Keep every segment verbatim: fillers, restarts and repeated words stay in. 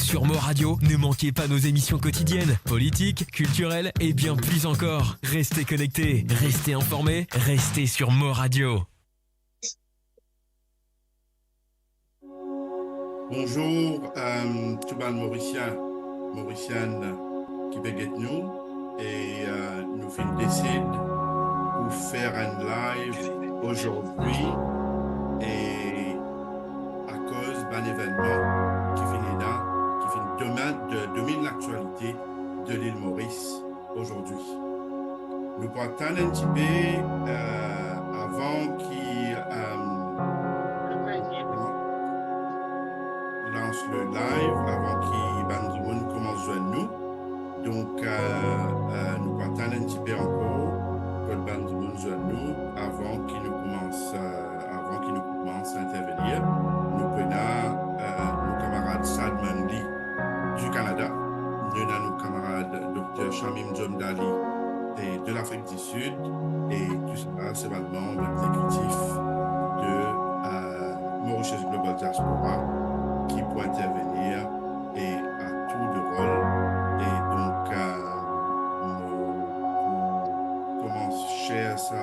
Sur Mo Radio, ne manquez pas nos émissions quotidiennes, politiques, culturelles et bien plus encore. Restez connectés, restez informés, restez sur Mo Radio. Bonzour, euh, tou bann Morisien, Morisienn ki pe get nou, e, euh, nou finn desid pou fer enn live ozordi, e akoz bann evennman ki finn ena, ki finn domin-, de-, domin laktialite de lil Moris ozordi. Nou pou atann enn tipe, euh, avan ki, euh, lans le live, avan ki bann dimoun koumans zwenn nou. Donk, euh, euh, nou pou atann enn tipe ankor, kot bann dimoun zwenn nou, avan ki nou koumans, euh, avan ki nou koumans intervenir. Nou pou ena, euh, nou kamarad Sad Manley du Canada. Nou ena nou kamarad Dokter Shamim Jomdali, e de Lafrik di Sid, e tou sa, se bann manb exekitif de, euh, Mauritius Global Diaspora ki pou intervenir e a tour de rol. E donk, euh, nou pou koumans share sa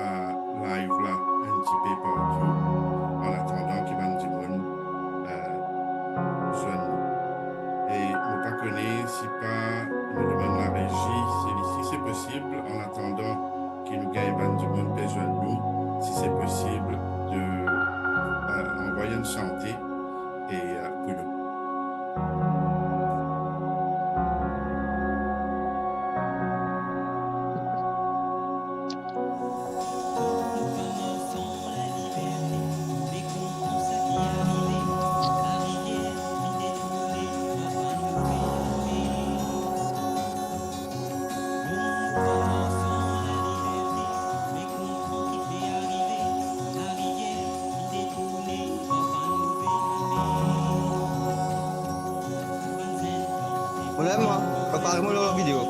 live la enn tipe partou, an atandan ki bann dimoun, euh, zwenn nou. E mo pa kone si pa nou demann larezi, si, si se posib, an atandan ki nou gagn bann dimoun pe zwenn nou, si se posib de, euh, anvway enn sante e, euh, pou nou. Mo la, mo, prepar mo lor video.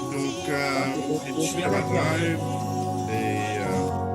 Donk, euh, se super live e, euh,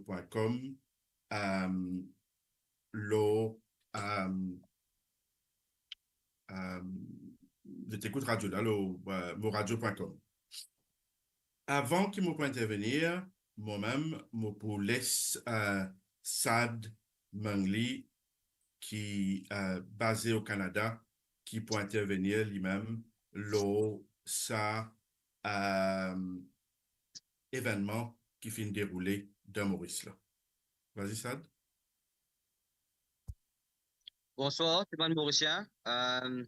point com, euh, lor, euh, euh, zot ekout radio la, lor, euh, moradio point com. Avan ki mo pou intervenir, mwa mem, mo pou les, euh, Sad Mangli, ki, euh, baze o Kanada, ki pou intervenir limem lor sa, euh, evennman ki finn deroule dan Moris la. Vas-y, Sad. Bonswar, tou bann Morisien. Euh,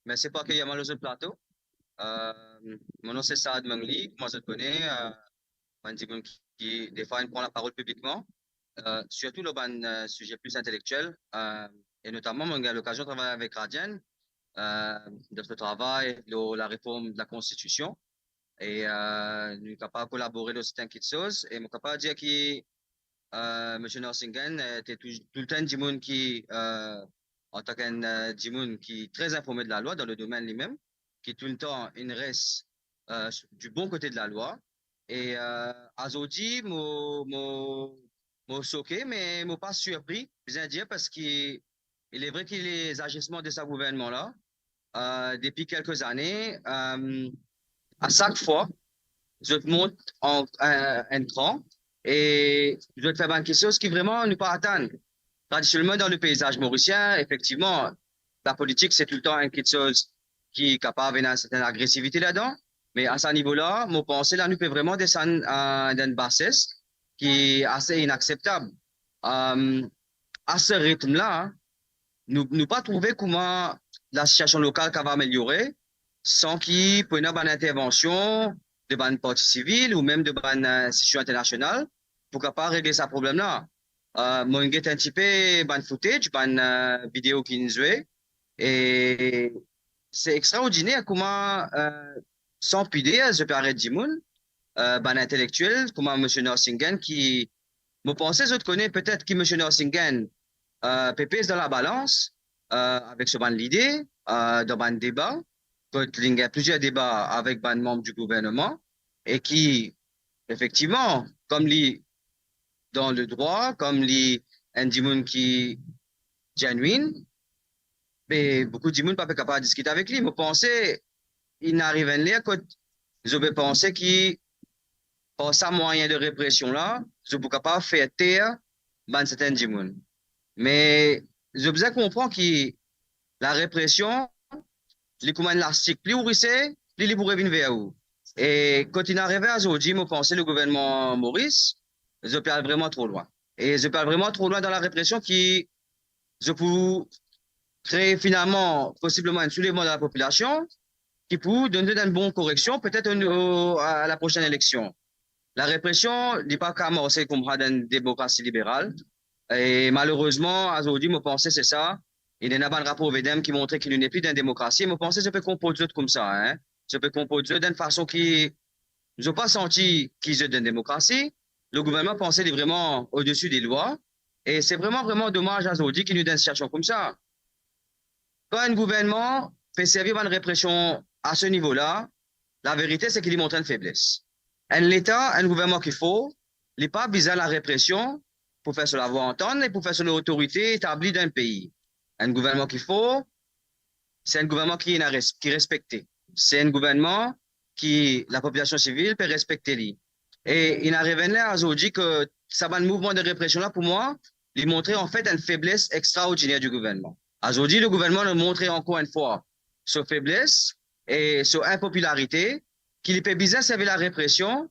mersi pou akeyir mwa lor zot plato. Euh, mo nom se Sad Mangli, kouma zot kone, euh, bann dimoun ki, ki defwa inn pran laparol piblikman, euh, sirtou lor bann, euh, size plis intelektiel, euh, e notaman mo gagn lokazion travay avek Radian, euh, dan so travay lor lareform de la Konstitision. E, euh, nou kapav kolabore lor serten kiksoz. E mo kapav dir ki, euh, Msye Norsingen, euh, te tou, toultan enn dimoun ki, euh, antan ki enn, euh, dimoun ki tre informe de lalwa dan le domenn limem, ki toultan inn res, euh, du bon kote de lalwa. E, euh, azordi, mo, mo, mo soke, me mo pa sirpri, bizin dir, parski il est vrai ki lezazisman de sa gouvernman la, euh, depi kelke zane, euh, a sak fwa, zot mont an, euh, enn kran e zot fer bann kiksoz ki vreman nou pa atann. Tradisionelman, dan le peyzaz morisien, efektivman, lapolitik, se toultan enn kiksoz ki kapav ena enn serten agresivite ladan, me a sa nivo la, mo panse la, nou pe vreman desann, euh, dan enn bases ki ase inakseptab. Euh, a se ritm la, nou, nou pa trouve kouma lasitiasion lokal kapav ameliore san ki pou ena bann intervansion de bann parti sivil ou mem de bann, euh, institision internasional pou kapav regle sa problem la. Euh, mo inn get enn tipe bann footage, bann, euh, video ki inn zwe, e se extraordiner kouma, euh, san pider, zot pe aret dimoun, euh, bann intelektiel, kouma Msye Norsingen ki, mo panse zot kone petet ki Msye Norsingen, euh, pe pez dan labalans, euh, avek so bann lide, euh, dan bann deba, kot li gagn plizier deba avek bann manm di gouvernman, e ki, efektivman, kom li dan ledrwa, kom li enn dimoun ki genuine, be boukou dimoun pa pe kapav diskit avek li. Mo panse, inn ariv enn ler kot zot pe panse ki par sa mwayin de represion la, zot pou kapav fer ter bann serten dimoun. Me zot bizin konpran ki larepresion, li kouma enn lastik, pli ou rese, pli li pou revinn ver ou. E kot inn arive azordi, mo panse le gouvernman Moris, zot pe al vreman tro lwin. E zot pe al vreman tro lwin dan larepresion ki zot pou kree finalman posibleman enn soulevman dan lapopilasion ki pou donn zot enn bon koreksion, petet o, o, a la prosenn eleksion. Larepresion, li pa kapav marse koumsa dan enn demokrasi liberal. E malerezman, azordi, mo panse se sa. Ena bann rapor Vedem ki montre ki nou nepli dan enn demokrasi. Mo panse zot pe konport zot koumsa, hein. Zot pe konport zot dan enn fason ki zot pa santi ki zot dan enn demokrasi. Le gouvernman panse li vreman odesi de lwa. E se vreman, vreman domaz azordi ki nou dan enn sitiasion koumsa. Kan enn gouvernman pe servi bann represion a se nivo la, laverite se ki li montre enn febles. Enn Leta, enn gouvernman ki for, li pa bizin larepresion pou fer so lavwa antann e pou fer so lotorite etabli dan enn pei. Enn gouvernman ki for, se enn gouvernman ki ena res-, ki respekte. Se enn gouvernman ki lapopilasion sivil pe respekte li. E inn arive enn ler azordi ki sa bann mouvman de represion la, pou mwa, li montre anfet enn febles extraordiner di gouvernman. Azordi, le gouvernman inn montre ankor enn fwa so febles e so inpopilarite, ki li pe bizin servi larepresion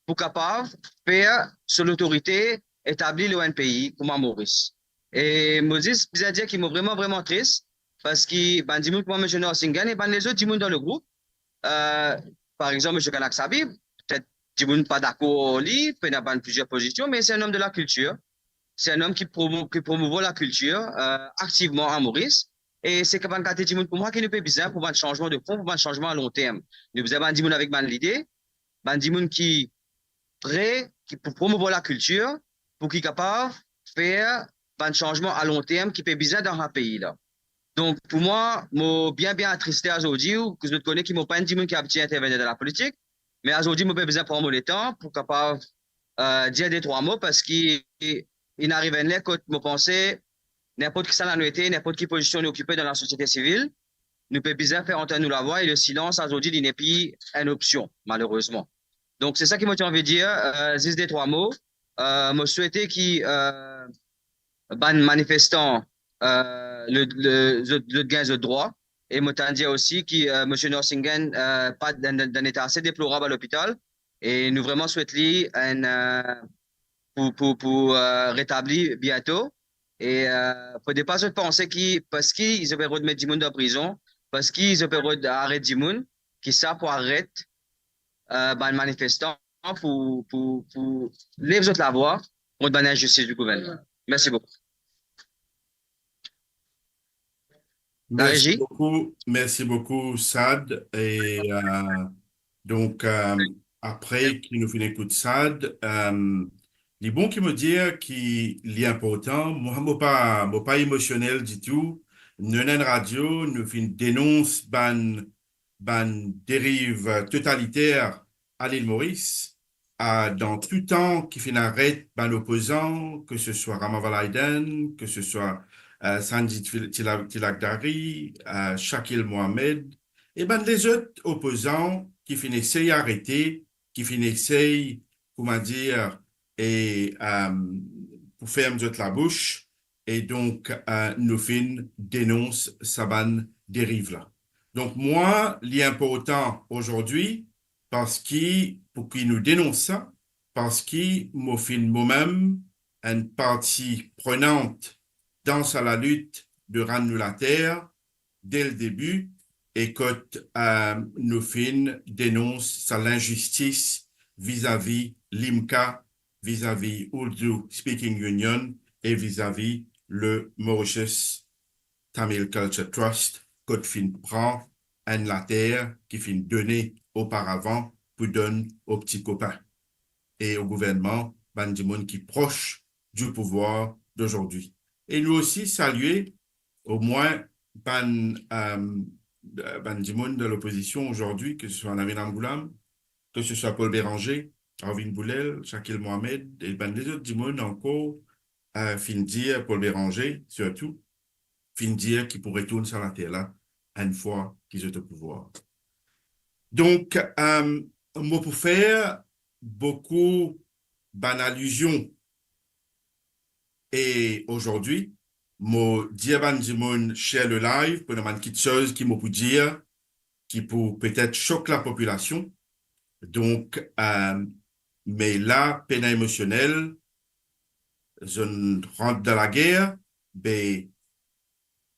pou kapav fer so lotorite etabli lor enn pei kouma Moris. E mo zis bizin dir ki mo vreman, vreman tris, parski bann dimoun kouma Msye Norsingen e bann lezot dimoun dan le group, euh, par exanp, Msye Kanak Sabib, petet dimoun pa dakor ar li, pe ena bann plizier pozision, me se enn om de lakiltir. Se enn om ki promo-, ki promouvoir lakiltir, euh, aktivman a Moris. E se bann kalite dimoun koumsa ki nou pe bizin pou bann sanzman de fon, pou bann sanzman a long term. Nou bizin bann dimoun avek bann lide, bann dimoun ki pre, ki pou promouvoir lakiltir, pou ki kapav fer bann sanzman a long term ki pe bizin dan sa pei la. Donk, pou mwa, mo bien, bien atriste azordi, ki zot kone ki mo pa enn dimoun ki abitie intervenir dan lapolitik, me azordi, mo pe bizin pran mo letan pou kapav eh, dir de trwa mo, parski inn ariv enn ler kot mo panse, ninport kisannla nou ete, ninport ki pozision nou okipe dan lasosiete sivil, nou pe bizin fer antann nou lavwa e le silans azordi, li nepli enn opsion, malerezman. Donk, se sa ki mo ti anvi dir, eh, zis de trwa mo. Eh, mo swete ki, eh, bann manifestan, eh, le, le, zot, zot gagn zot drwa. E mo tann dir osi ki, eh, Misie Norsingen, eh, pa dan, dan, dan eta ase deplorab a lopital. E nou vreman swet li enn, eh, pou, pou, pou, eh, retabli biento. E, eh, fode pa zot panse ki parski zot pe rod met dimoun dan prizon, parski zot pe rod aret dimoun, ki sa pou aret, eh, bann manifestan pou, pou, pou lev zot lavwa kont bann inzistis di gouvernman. Mersi boukou. La régie. Merci beaucoup, merci beaucoup, Saad. Et, euh, donc, euh, après ki nou finn ekout Saad, euh, li bon ki mo dir ki li inportan, mo, mo pa, mo pa emosionel ditou. Nou enn radio, nou finn denons bann, bann deriv totaliter a Lil Moris, a, dan tou tan ki finn aret bann opozan, ke se swa Rama Valaydin, ke se swa, eh, Sanjit Til-, Tila-, Tilakdari, eh, Shakil Mohammed, e bann lezot opozan ki finn esey arete, ki finn esey, kouma dir, e, eh, pou ferm zot labous, e donk, eh, nou finn denons sa bann deriv la. Donk mwa, li inportan azordi, parski, pou ki nou denons sa, parski mo finn momem enn parti prenant dan sa lalit de rann nou later, dès le début, e kot, eh, nou finn denons sa linzistis vizavi LIMCA, vizavi Urdu Speaking Union e vizavi le Mauritius Tamil Culture Trust, kot finn pran enn later ki finn done oparavan pou donn o pti kopin e o gouvernman, bann dimoun ki pros di pouvwar dazordi. E nou osi salie omwin bann, eh, bann dimoun dan lopozision azordi, ke se swa Navin Ramgoolam, ke se swa Paul Bérenger, Arvind Boolel, Shakil Mohammed e bann lezot dimoun ankor, eh, finn dir, Paul Bérenger sirtou, finn dir ki pou retourn sa later la enn fwa ki zot o pouvwar. Donk, eh, mo pou fer boukou bann alizion. E azordi, mo dir bann dimoun share le live, pou ena bann kiksoz ki mo pou dir, ki pou petet sok lapopilasion. Donk, eh, me la, pena emosionel, zot rant dan lager, be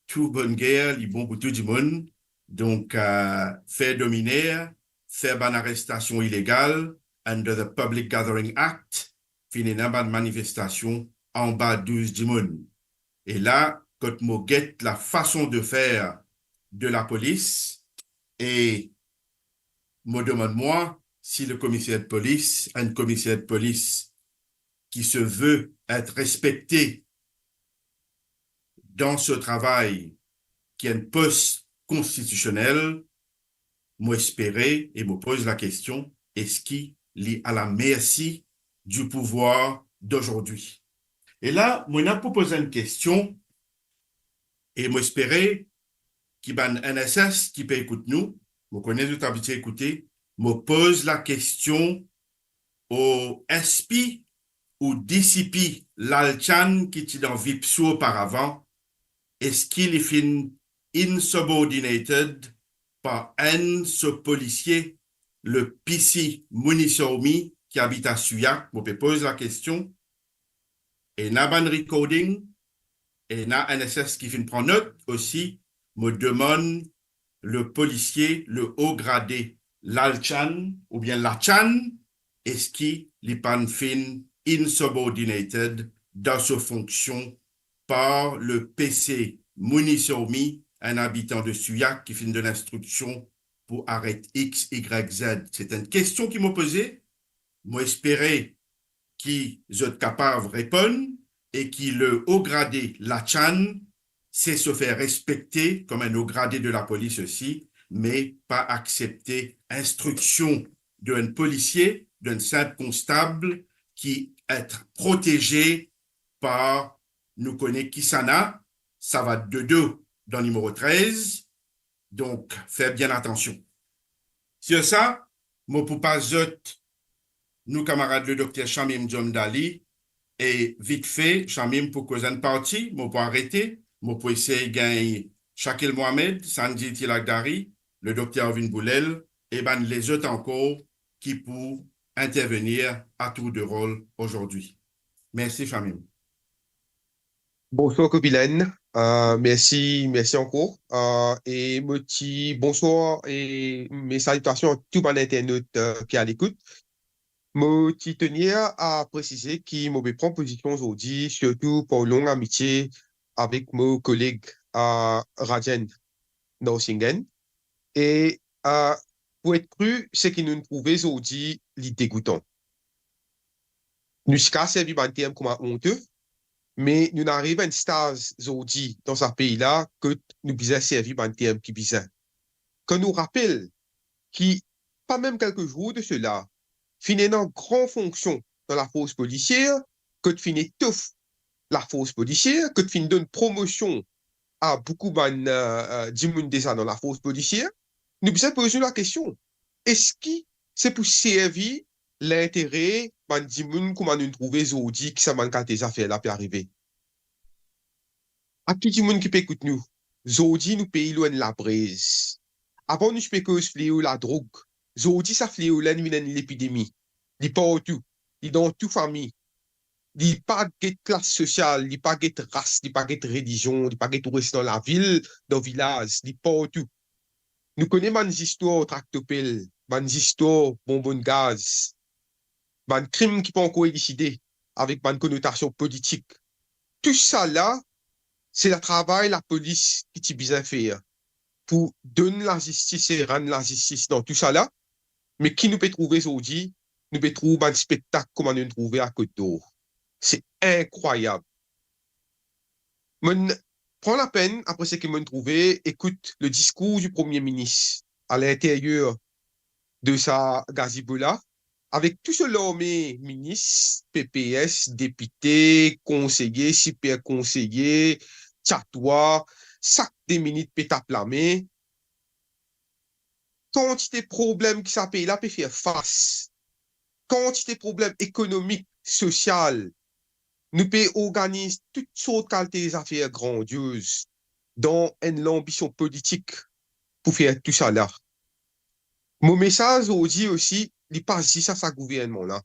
tou bann ger, li bon pou tou dimoun. Donk, eh, fer dominer, fer bann arestasion ilegal, under the Public Gathering Act, finn ena bann manifestasion anba douz dimoun. E la, kot mo get lafason de fer de lapolis, e mo demann mwa si le komiser de polis, enn komiser de polis ki se ve et respekte dan so travay, ki enn pos konstitisionel, mo espere e mo poz lakestion, eski li a la mersi di pouvwar dazordi? E la, mo ena pou poz enn kestion, e mo espere ki bann N S S ki pe ekout nou, mo kone zot abitie ekoute, mo poz lakestion o S P ou D C P Lalchan ki ti dan Vipsu oparavan, eski li finn insubordinated par enn so polisie, le P C Munisawmy ki abit a Suyak? Mo pe poz lakestion. Ena bann recording, ena N S S ki finn pran not osi, mo demann le polisie, le o grade Lalchan oubien Lachan, eski li pa'nn finn insubordinated dan so fonksion par le P C Munisawmy, enn abitan de Suyak ki finn donn instriksion pou aret X, Y, Z? Se enn kestion ki mo poze. Mo espere ki zot kapav reponn e ki le o grade Lachan se se fer respekte kom enn o grade de lapolis osi, me pa aksepte instriksion de enn polisie, de enn sinp konstab ki et proteze par, nou kone kisannla, sa va dodo dan nimero trez, donk fer bien atansion. Sir sa, mo pou pas zot nou kamarad le dokter Shamim Jomdali, e vitfe, Shamim pou koz enn parti, mo pou arete, mo pou esey gagn Shakil Mohamed, Sanjeev Tilakdari, le dokter Arvind Boulel, e bann lezot ankor ki pou intervenir à tour de rôle aujourd'hui. Mersi, Shamim. Bonswar, Kobilen. Euh, mersi, mersi ankor. Euh, e mo ti, bonswar, e mes salitasion a tou bann internot, euh, ki a lekout. Mo ti tenir a presize ki mo pe pran pozision zordi, sirtou par long amitie avek mo koleg, euh, Rajen Narasimhan. E, euh, pou et kri, seki nou'nn trouve zordi, li degoutan. Nou ti kav servi bann term kouma onte, me nou'nn ariv enn staz zordi dan sa pei la kot nou bizin servi bann term ki bizin. Kan nou rapel ki pa mem kelke zour de sela, finn ena gran fonksion dan lafors polisier, kot finn etof lafors polisier, kot finn donn promosion a boukou bann, euh, euh, dimoun deza dan lafors polisier, nou bizin poz nou lakestion, eski se pou servi lintere bann dimoun kouma nou'nn trouve zordi ki sa bann kalite zafer la pe arive? A ki dimoun ki pe ekout nou, zordi nou pei lor enn labrez. Avan nou ti pe koz fleo ladrog, zordi sa fleo la inn vinn enn lepidemi. Li partou, li dan tou fami. Li pa get klas sosial, li pa get ras, li pa get relizion, li pa get ou res dan lavil, dan vilaz, li partou. Nou kone bann zistwar traktopel, bann zistwar bonbonn gaz, bann krim ki pa ankor eliside avek bann konotasion politik. Tousala, se latravay lapolis ki ti bizin fer pou donn lazistis e rann lazistis dan tousala. Me ki nou pe trouve zordi? Nou pe trouv bann spektak kouma nou'nn trouve a Côte d'Or. Se inkrwayab. Mo'nn pran lapenn, apre seki mo'nn trouve, ekout le diskour di Premie Minis a linteryer de sa gazebo la, avek tou so larme minis, P P S, depite, konseye, siper konseye, tatwa, sak de minit pe tap lame. Kantite problem ki sa pei la pe fer fas, kantite problem ekonomik, sosial, nou pe organiz tou sort kalite zafer grandioz dan enn lanbision politik pou fer tousala. Mo mesaz zordi osi, li pa zis a sa gouvernman la.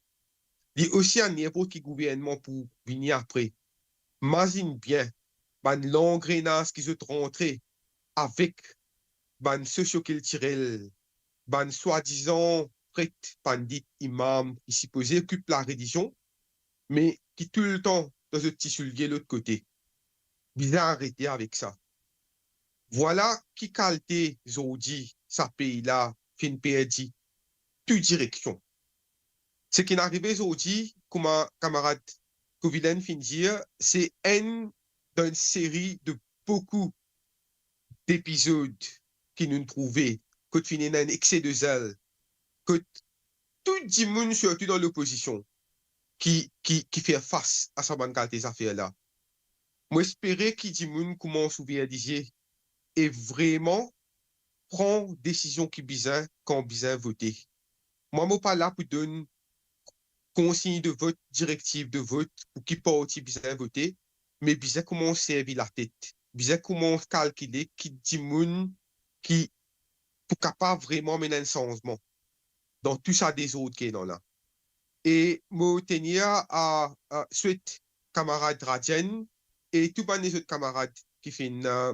Li osi a ninport ki gouvernman pou vini apre. Mazinn bien bann langrenaz ki zot rantre avek bann sosiokiltirel, bann swadizan pret, bann dit imam ki sipoze okip larelizion, me ki toultan dan zot ti soulie lot kote. Bizin arete avek sa. Vwala ki kalite zordi sa pei la finn perdi tou direksion. Seki finn arive zordi, kouma kamarad Kovilen finn dir, se enn dan enn seri de boukou depizod ki nou'nn trouve, kot finn ena enn ekse de zel, kot tou dimoun, sirtou dan lopozision, ki, ki, ki fer fas a sa bann kalite zafer la. Mo espere ki dimoun koumans ouver lizie e vreman pran desizion ki bizin kan bizin vote. Mwa, mo pa la pou donn konsign de vot, direktiv de vot, pou ki parti bizin vote, me bizin koumans servi latet, bizin koumans kalkile ki dimoun ki pou kapav vreman amenn enn sanzman dan tou sa dezord ki ena la. E mo tenir a, a swet kamarad Rajen e tou bann lezot kamarad ki finn, a,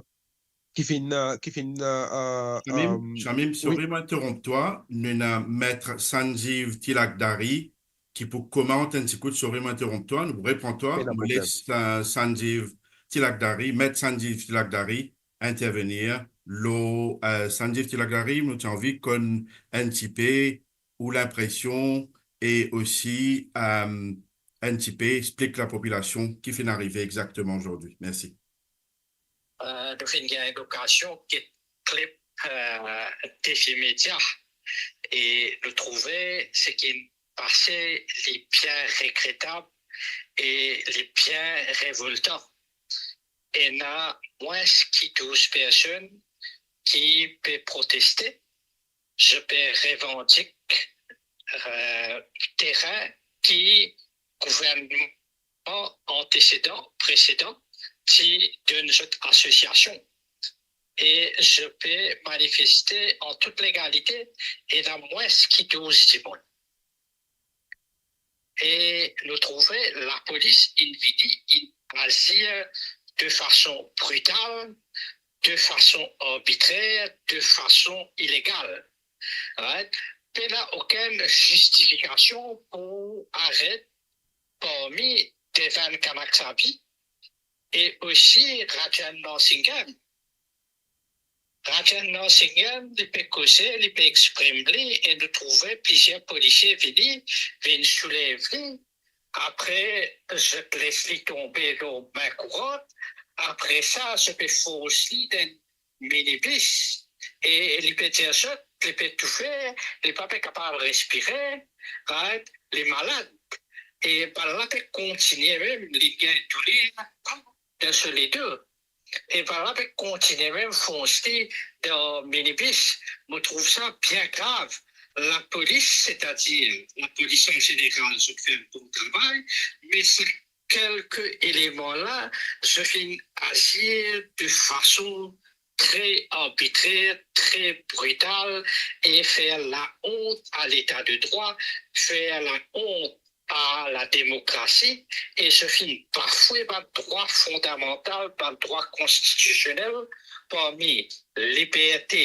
ki finn, a, ki finn, a, a, Shamim, a, Shamim, wi. Sori mo interonp twa, nou ena Maître Sanjeev Tilakdari ki pou komant enn ti kout, sori mo interonp twa, nou repran twa, pena problem. Mo les, a, Sanjeev Tilakdari, Maître Sanjeev Tilakdari intervenir lor, a, Sanjeev Tilakdari, mo ti anvi konn enn tipe ou linpresion e osi, a, enn tipe explik lapopilasion ki finn arive exakteman zordi. Mersi. Euh, nou finn gagn lokazion get klip, euh, Defi Media e nou trouve seki pase, li bien regretab e li bien revoltan. Ena mwins ki douz personn ki pe proteste, zot pe revandik, eh, terin ki gouvernman antesedan, presedan, ti donn zot asosiasion. E zot pe manifeste an tout legalite, ena mwins ki douz dimoun. E nou trouve lapolis inn vini, inn azir de fason brital, de fason arbitrer, de fason ilegal. Right? Pena okenn zistifikasion pou aret parmi Devan Kanakshabi e osi Rajan Narasimhan. Rajan Narasimhan, li pe koze, li pe exprim li, e nou trouve plizier polisie vini, vinn soulev li. Apre, zot les li tonbe lor min kourant. Apre sa, zot pe fors li dan minibis. E li pe dir zot, li pe toufe, li pa pe kapav respire, right? Li malad. E bannla pe kontinie mem, li gagn douler dan so ledo. E bannla pe kontinie mem fors li dan minibis. Mo trouv sa bien grav. Lapolis, setadir lapolis an zeneral, zot fer bon travay, me sa kelke eleman la, zot finn azir de fason tre arbitrer, tre brital e fer laont a leta de drwa, fer laont a lademokrasi, e zot finn bafwe bann drwa fondamantal, bann drwa konstitisionel, parmi liberte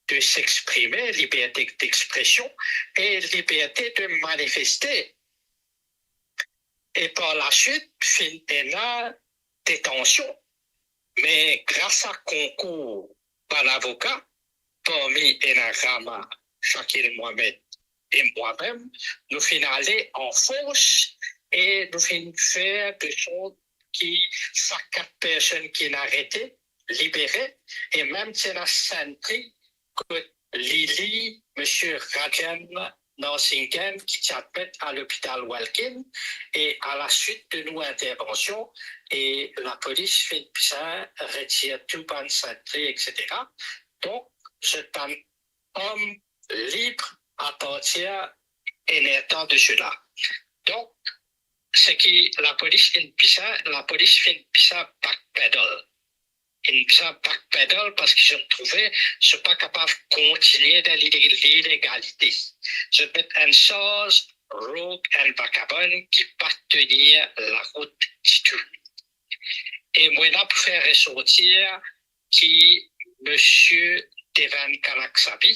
de s'exprimer, liberte d'expression e liberte de manifeste. E par laswit, finn ena detansion. Me gras a konkour bann avoka, parmi ena Rama, Shakil Mohamed e mwa mem, nou finn ale an fors e nou finn fer de sort ki sa kat personn ki inn arete, libere, e mem ti ena Sentry kot Lili, Misie Rajan Narasimhan ki ti admet a lopital Welkin, e a laswit de nou intervansion, e lapolis finn bizin retir tou bann Sentry, et cetera. Donk, zot bann om lib apartir enn er tan de sela. Donk, seki lapolis finn bizin, lapolis finn bizin backpedal. Inn bizin backpedal parski zot trouve zot pa kapav kontinie dan lile-, lilegalite. Zot met enn sarz rog, enn vakabonn ki pa tenir larout ditou. E mo ena pou fer resortir ki Misie Devan Kanakshabi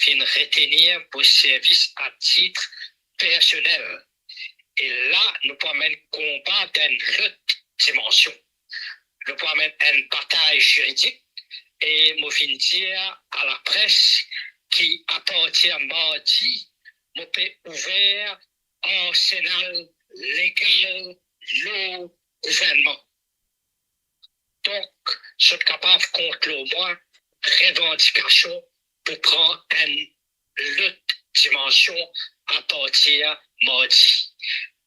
finn retenir mo servis a tit personel. E la, nou pou amenn konba dan enn lot dimansion. Nou pou amenn enn batay ziridik e mo finn dir a lapres ki apartir mardi, mo pe ouver arsenal legal lor gouvernman. Donk, zot kapav kont lor mwa, revandikasion pou pran enn lot dimansion apartir mardi.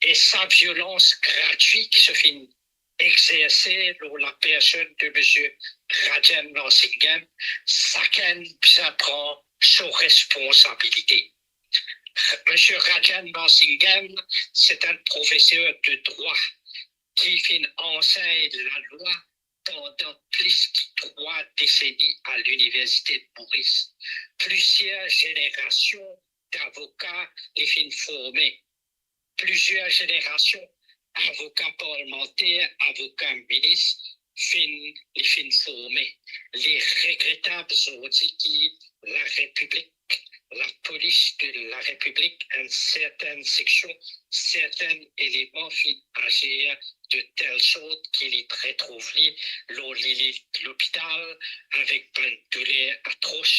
E sa violans gratwi ki zot finn exerse lor lapersonn de Misie Rajan Narasimhan, sakenn bizin pran so responsabilite. Misie Rajan Narasimhan, se enn profeser de drwa ki finn ansegn lalwa pandan plis ki trwa deseni a Liniversite de Moris. Plizier zenerasion davoka li finn forme. Plizier zenerasion avoka parlmanter, avoka minis finn, li finn forme. Li regretab zordi ki Larepiblik, lapolis de Larepiblik, enn sertenn seksion, sertenn eleman finn azir de tel sort ki li retrouv li lor lili lopital avek bann douler atros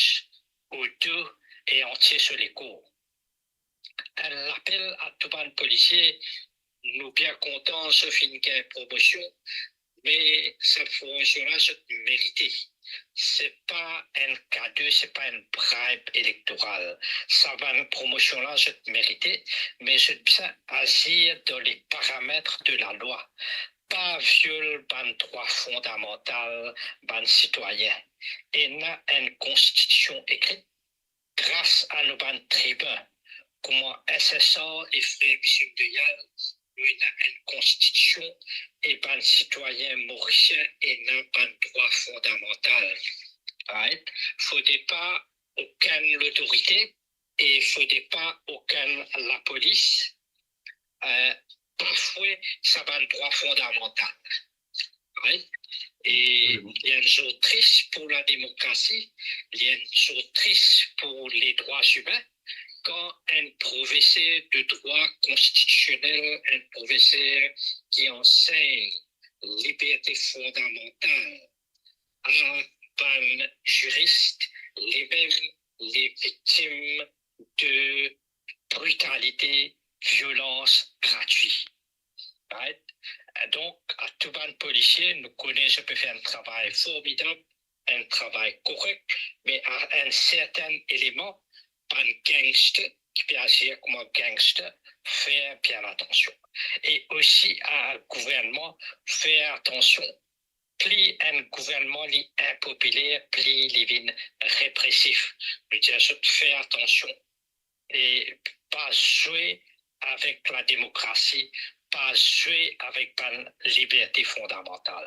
o do e antie so lekor. Enn lapel a tou bann polisie, nou bien kontan zot finn gagn promosion, me sa promosion la zot merite. Se pa enn kado, se pa enn bribe elektoral. Sa bann promosion la, zot merite, me zot bizin azir dan le paramet de lalwa, pa viol bann drwa fondamantal bann sitwayin. Ena enn konstitision ekri, gras a nou bann tribin, kouma S S R e frer Bissing de Yal, nou ena enn konstitision e bann sitwayin morisien ena bann drwa fondamantal. Right? Fode pa okenn lotorite e fode pa okenn lapolis, eh, bafwe sa bann drwa fondamantal. Right? E li enn zour tris pou lademokrasi, li enn zour tris pou ledrwa imin, kan enn profeser de drwa konstitisionel, enn profeser ki ansegn liberte fondamantal a bann ziris, limem li viktim de britalite, violans gratwi. Right? Donk, a tou bann polisie, nou kone zot pe fer enn travay formidab, enn travay korek, me a enn sertin eleman, bann gangster ki pe azir kouma gangster, fer bien atansion. E osi a gouvernman, fer atansion. Pli enn gouvernman li inpopiler, pli li vinn represif. Nou dir zot fer atansion e pa zwe avek lademokrasi, pa zwe avek bann liberte fondamantal.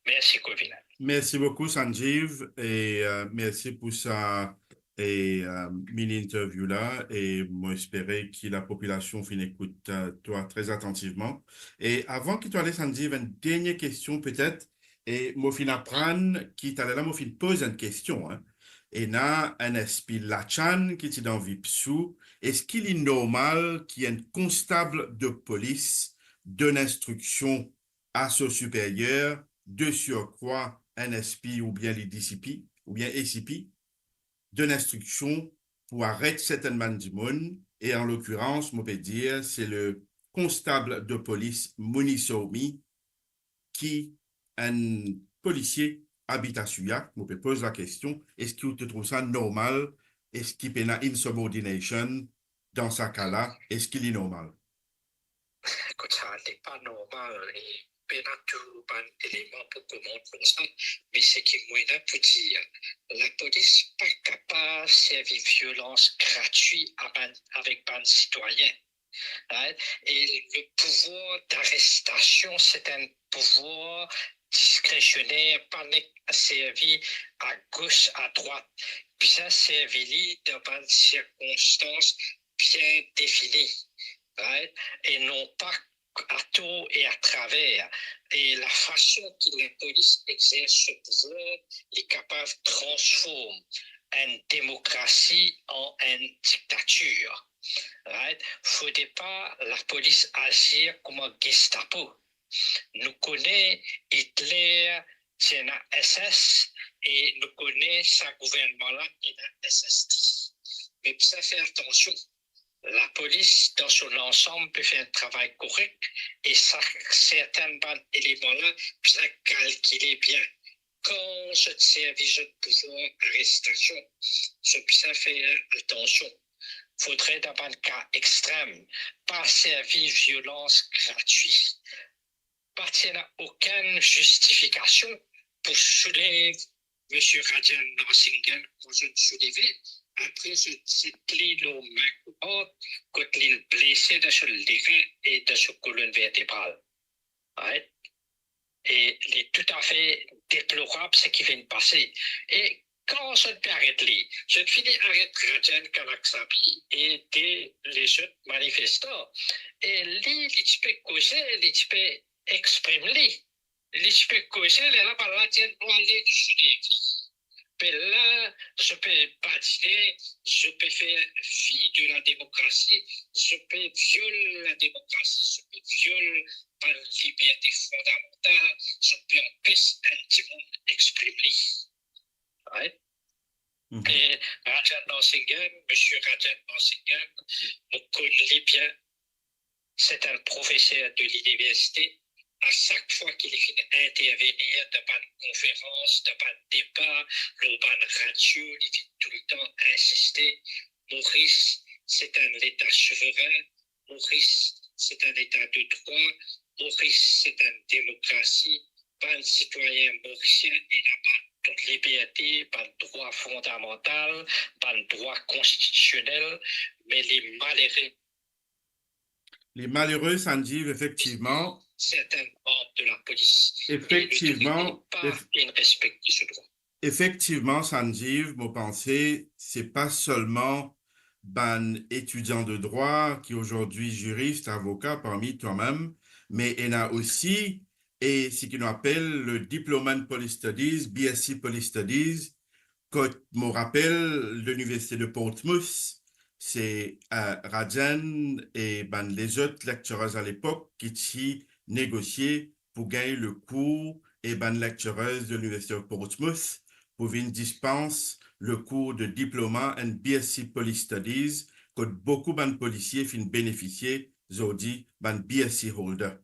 Mersi, Govilan. Mersi boukou, Sanjeev, e, eh, mersi pou sa, e, eh, mini interview la, e mo espere ki lapopilasion finn ekout, eh, twa tre atantivman. E avan ki to ale, Sanjeev, enn dernie kestion petet, e mo finn aprann ki taler la mo finn poz enn kestion, en. Ena enn S P Lachan ki ti dan Vipsou, eski li normal ki enn konstab de polis donn instriksion a so siperyer, de sirkrwa enn S P oubien li D C P, oubien A C P, donn instriksion pou aret sertin bann dimoun, e an lokirans, mo pe dir, se le konstab de polis Mouni Soumi, ki enn polisie abit a Souillac, mo pe poz lakestion, eski ou to trouv sa normal? Eski pena insubordination dan sa ka la? Eski li normal? Kot sa, li pa normal, e pena tou bann eleman pou komant lor sa, me seki mo ena pou dir, lapolis pa kapav servi violans gratwi a bann, avek bann sitwayin. Right? E le pouvwar darestasion, se enn pouvwar diskresioner, pa nek servi a gos, a drwat. Bizin servi li dan bann sirkonstans bien defini. Right? E non pa ator e atraver. E lafason ki lapolis exers so pouvwar, li kapav transform enn demokrasi an enn diktatir. Right? Fode pa lapolis azir kouma Gestapo. Nou kone Hitler ti ena S S e nou kone sa gouvernman la ena S S D. Me bizin fer atansion, lapolis dan so lansam pe fer enn travay korek e sa, sertin bann eleman la bizin kalkile bien. Kan zot servi zot pouvwar arestasion, zot bizin fer atansion. Fodre dan bann ka extrem pa servi violans gratwi. Pa ti ena okenn zistifikasion pou soulev Misie Rajan Narasimhan kouma zot souleve, apre zot zet li lor min koupant kot li blese dan so lerin e dan so kolonn vertebral. Right? E li toutafe deplorab seki finn pase. E kan zot pe aret li, zot fini aret Rajan Kanakshabi e de lezot manifestan. E li, li ti pe koze, li ti pe exprim li. Li ti pe koze, lerla bann la dir nou ale nou soulev li. Pe la, zot pe badine, zot pe fer fi de lademokrasi, zot pe viol lademokrasi, zot pe viol bann liberte fondamantal, zot pe anpes enn dimoun exprim li. Right? Mhm. E Rajan Narasimhan, Misie Rajan Narasimhan, nou konn li bien, se enn profeser de liniversite, a sak fwa ki li finn intervenir dan bann konferans, dan bann deba, lor bann radio, li finn toultan insiste, Moris, se enn leta souverin, Moris, se enn leta de drwa, Moris, se enn demokrasi, bann sitwayin morisien ena bann tout liberte, bann drwa fondamantal, bann drwa konstitisionel, me li malere. Li malere, Sanjeev, efektivman. Sertin manb de lapolis e lotorite pa finn respekte so drwa. Efektivman, Sanjeev, mo panse, se pa selman bann etidian de drwa ki azordi ziris, avoka parmi twa mem, me ena osi, e seki nou apel le Diploma in Police Studies, B S C Police Studies, kot mo rapel Liniversite de Portsmouth, se, eh, Rajen e bann lezot lecturers a lepok ki ti negosie pou gagn le kour e bann lecturers de Liniversite of Portsmouth pou vinn dispans le kour de Diploma and B S C Police Studies, kot boukou bann polisie finn benefisie zordi bann B S C holder.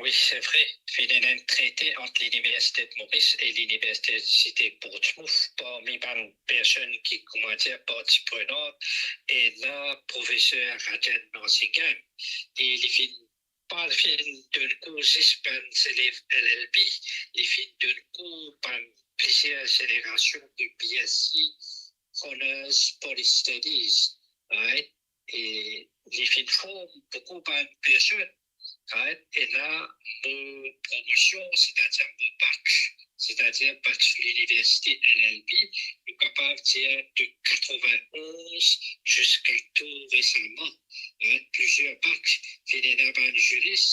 Wi, se vre. Finn ena enn trete ant Liniversite de Moris e Liniversite de Portsmouth, parmi bann personn ki, kouma dir, parti prenant, ena profeser Rajen Narasimhan. E li finn pa finn donn kour zis bann zelev L L B, li finn donn kour bann plizier zenerasion de B S C, Honours, Police Studies, right? E li finn form boukou bann personn, right? E la, mo promosion, setadir mo bac, setadir bac liniversite L L B, nou kapav dir de katrovin-onz ziska tou resaman, right? Plizier bac, finn ena bann ziris,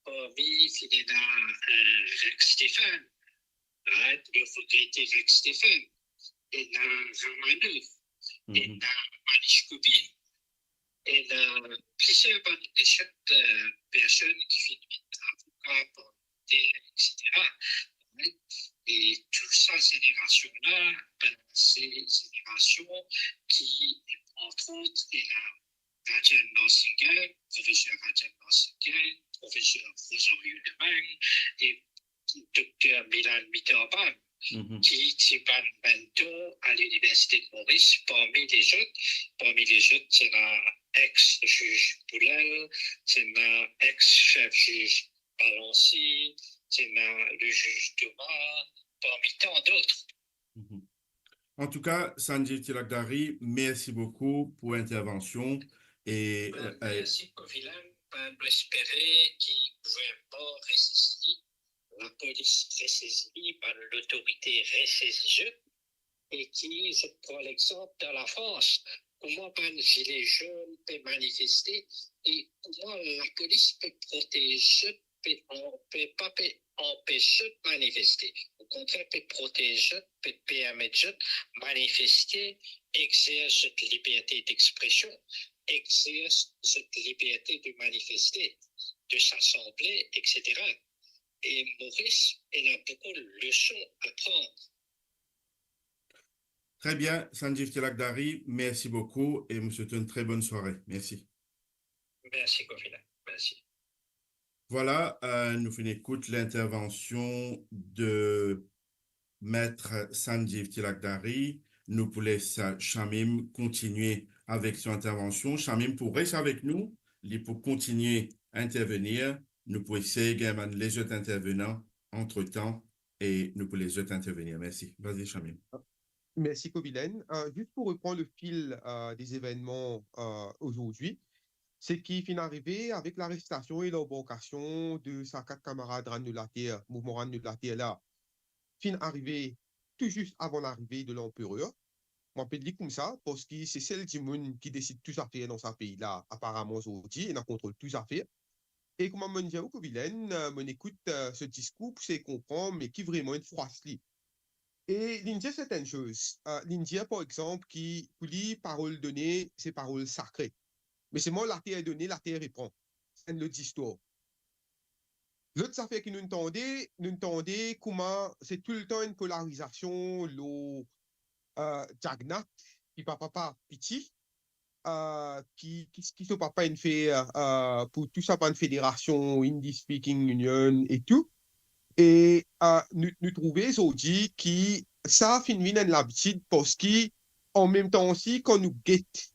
parmi finn ena, eh, Rex Stephan, right? Le regrete Rex Stephan, ena Ramanov, ena Manish Kovind, ena plizier bann lezot, eh, personn ki finn vinn avoka, parlementer, et cetera. Right? E tou sa zenerasion la, ben, se zenerasion ki, entre autres, ena Rajen Narasimhan, profeser Rajen Narasimhan, profeser Rosario Deming e Dokter Milan Mitterman, ki ti bann mentor a Liniversite de Moris, parmi lezot, parmi lezot, ti ena ex-ziz Poulel, ti ena ex-sef ziz Balancy, ti ena le ziz Thomas, parmi tant d'autres. Antouka, Sanjeev Tilakdhari, mersi boukou pou intervansion. E, ben, eh, eh, mersi, Kovilan. Ben, nou espere ki gouvernman resesi, lapolis resesi, bann lotorite resesi zot, e ki zot pran lexanp dan Lafrans, kouma bann zile zonn pe manifeste e kouma lapolis pe protez zot, pe an-, pe, pa pe anpes zot manifeste. Okontrer, pe protez zot, pe permet zot manifeste, exers zot liberte dexpresion, exers zot liberte de manifeste, de s'asanble, et cetera. E Moris ena boukou leson a pran. Tre bien, Sanjeev Tilakdhari, mersi boukou e mo swet ou enn tre bonn sware. Mersi. Mersi, Kovilan. Mersi. Vwala, eh, nou finn ekout lintervansion de Maître Sanjeev Tilakdhari. Nou pou les, eh, Shamim kontinie avek so intervansion. Shamim pou res avek nou, li pou kontinie intervenir. Nou pou esey gagn bann lezot intervenan antretan e nou pou les zot intervenir. Mersi. Vas-y, Shamim. Mersi, Kovilan. Eh, zis pou repran le fil, eh, de zevennman, eh, azordi, seki finn arive avek larestasion e lanbarkasion de sa kat kamarad Rann Nou Later, mouvman Rann Nou Later la, finn arive tou zis avan larive de lanperer. Mo apel li koumsa, parski se sel dimoun ki desid tou zafer dan sa pei la, aparaman, azordi, ena kontrol tou zafer. E kouma mo'nn dir ou, Kovilan, eh, mo'nn ekout, eh, so diskour pou sey konpran, me ki vreman inn fras li. E li'nn dir sertenn soz. Eh, li'nn dir, par exanp, ki pou li, parol done, se parol sakre. Me selman later done, later repran. Se enn lot zistwar. Lot zafer ki nou'nn tande, nou'nn tande kouma se toultan enn polarizasion lor, eh, Jagannath, ki pa papa piti, euh, ki, ki, ki so papa inn fer, euh, pou tou sa bann federasion, Hindi Speaking Union e tou. E, euh, nou, nou trouve zordi ki sa finn vinn enn labitid, parski an mem tan osi, kan nou get,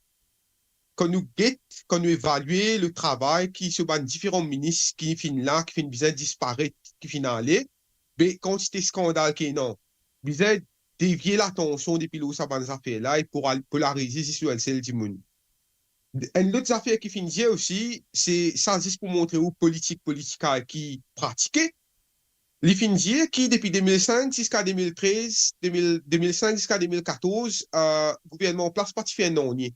kan nou get, kan nou evalie le travay ki so bann diferan minis ki finn la, ki finn bizin disparet, ki finn ale, be kantite skandal ki ena, bizin devie latansion depi lor sa bann zafer la e pou al-, polarize zis lor enn sel dimoun. Enn lot zafer ki finn dir osi, se sa zis pou montre ou politik, politika ki pratike. Li finn dir ki depi de mil sink ziska de mil trez, de mil, de mil sink ziska de mil katorz, euh, gouvernman an plas pa ti fer nanye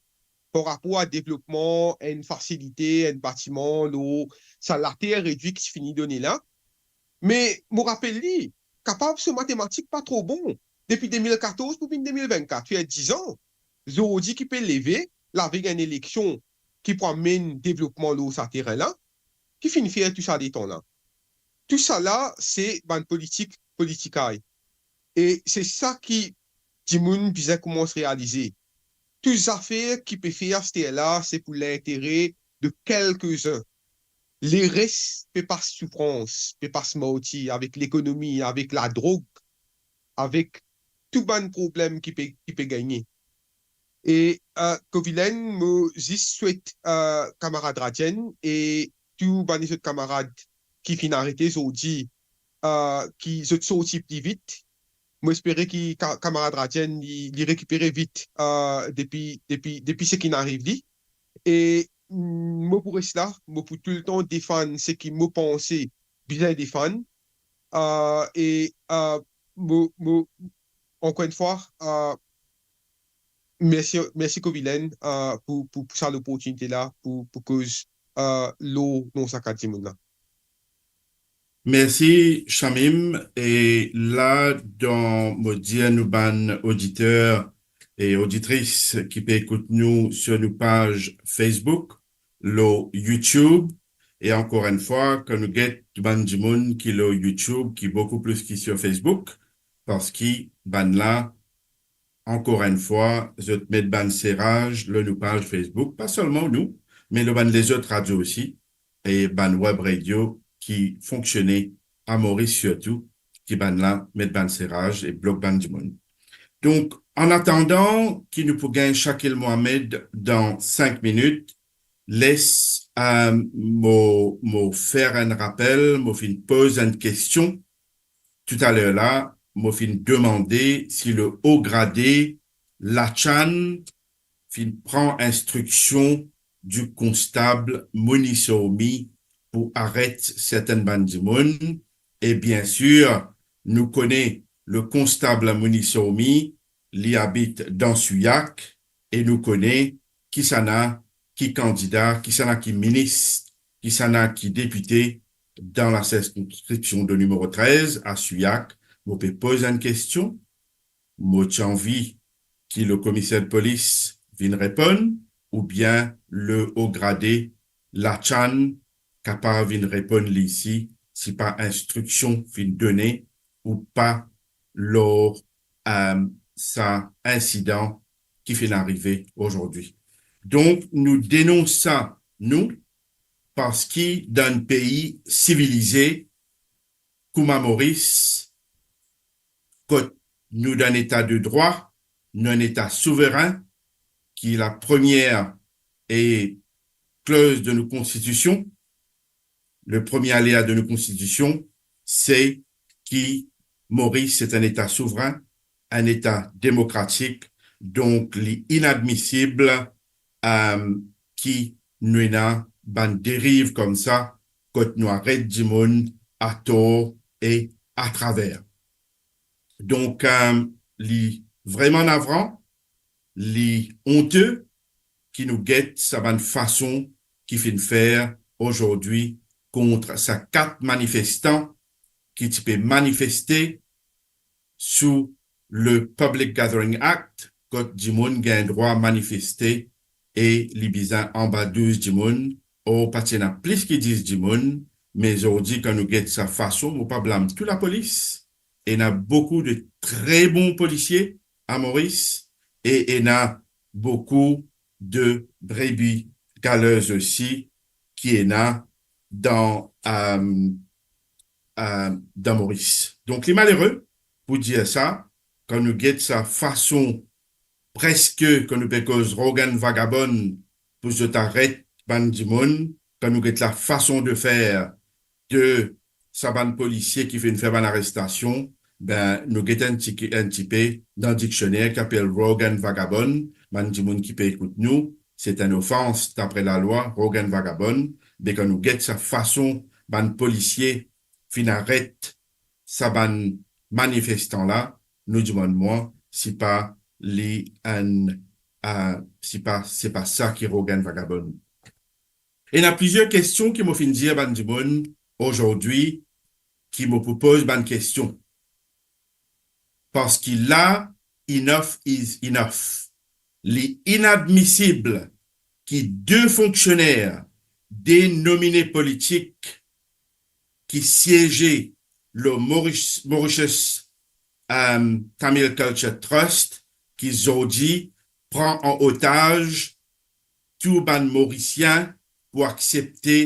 par rapor a devlopman enn fasilite, enn batiman, lor sa later redwi ki ti fini done la. Me mo rapel li, kapav so matematik pa tro bon. Depi de mil katorz pou vinn de mil vennkat, fer diz an, zordi ki pe leve, laveil enn eleksion ki pou amenn devlopman lor sa terin la, ki finn fer tou sa letan la? Tou sa la, se bann politik, politikay. E se sa ki dimoun bizin koumans realize. Tou zafer ki pe fer aster la, se pou lintere de kelkezin. Leres pe pas soufrans, pe pas martir avek lekonomi, avek ladrog, avek tou bann problem ki pe, ki pe gagne. E, euh, Kovilen, mo zis swet, euh, kamarad Rajen e tou bann lezot kamarad ki finn arete zordi, euh, ki zot sorti pli vit. Mo espere ki ka-, kamarad Rajen, li, li rekipere vit, euh, depi, depi, depi seki inn ariv li. E, mm, mo pou res la, mo pou toultan defann seki mo panse bizin defann. Euh, e, euh, mo, mo, ankor enn fwa, euh, mersi, mersi Kovilen, euh, pou, pou, pou sa loportinite la, pou, pou koz, euh, lor non sa ka dimoun la. Mersi, Shamim. E la, dan mo dir nou bann oditer e oditris ki pe ekout nou sur nou paz Facebook, lor YouTube, e ankor enn fwa, kan nou get bann dimoun ki lor YouTube, ki boukou plis ki sur Facebook, parski bann la, ankor enn fwa, zot met bann seraz lor nou paz Facebook, pa selman nou, me lor bann lezot radio osi, e bann web radio ki fonksione a Moris sirtou, ki bann la met bann seraz e blok bann dimoun. Donk, an atandan ki nou pou gagn Shakil Mohamed dan sink minit, les, euh, mo, mo fer enn rapel, mo finn poz enn kestion toutaler la, mo finn demande si le haut gradé Lachan finn pran instriksion di konstab Mouni Soumi pou aret sertenn bann dimoun. E biensir, nou kone le konstab Mouni Soumi, li abit dan Souillac, e nou kone kisannla ki kandida, kisannla ki minis, kisannla ki depite dan la sirkonskripsion de nimero trez a Souillac. Mo pe poz enn kestion, mo ti anvi ki le komiser de polis vinn reponn, oubien le haut gradé Lachan kapav vinn reponn li isi, si pa instriksion finn done ou pa lor, euh, sa insidan ki finn arive azordi. Donk, nou denons sa, nou, parski dan enn pei sivilize, kouma Moris, kot nou dan enn eta de drwa, nou enn eta souverin, ki la premie e kloz de nou konstitision, le premie alea de nou konstitision, se ki Moris se enn eta souverin, enn eta demokratik, donk li inadmisib, euh, ki nou ena bann deriv koumsa, kot nou aret dimoun ator e atraver. Donk, euh, li vreman navran, li onte ki nou get sa bann fason ki finn fer azordi kont sa kat manifestan ki ti pe manifeste sou le Public Gathering Act, kot dimoun gagn drwa manifeste e li bizin anba douz dimoun, or pa ti ena plis ki dis dimoun, me zordi kan nou get sa fason, mo pa blam tou lapolis, ena boukou de tre bon polisie a Moris, e ena boukou de brebis galeuses osi ki ena dan, euh, euh, dan Moris. Donk, li malere pou dir sa, kan nou get sa fason, preske, kan nou pe koz rougannvagabon pou zot aret bann dimoun, kan nou get lafason de fer de sa bann polisie ki finn fer bann arestasion, be, nou get enn ti, enn tipe dan diksioner ki apel rougannvagabon, bann dimoun ki pe ekout nou, se enn ofans dapre lalwa, rougannvagabon, be kan nou get sa fason bann polisie finn aret sa bann manifestan la, nou dimann mwa, si pa li enn, euh, si pa, se pa sa ki rougannvagabon. Ena plizier kestion ki mo finn dir bann dimoun azordi, ki mo pou poz bann kestion. Parski la, enough is enough. Li inadmisib ki de fonksioner, de nomine politik ki sieze lor Maurice, Mauritius, euh, Tamil Culture Trust, ki zordi pran an otaz tou bann Morisien pou aksepte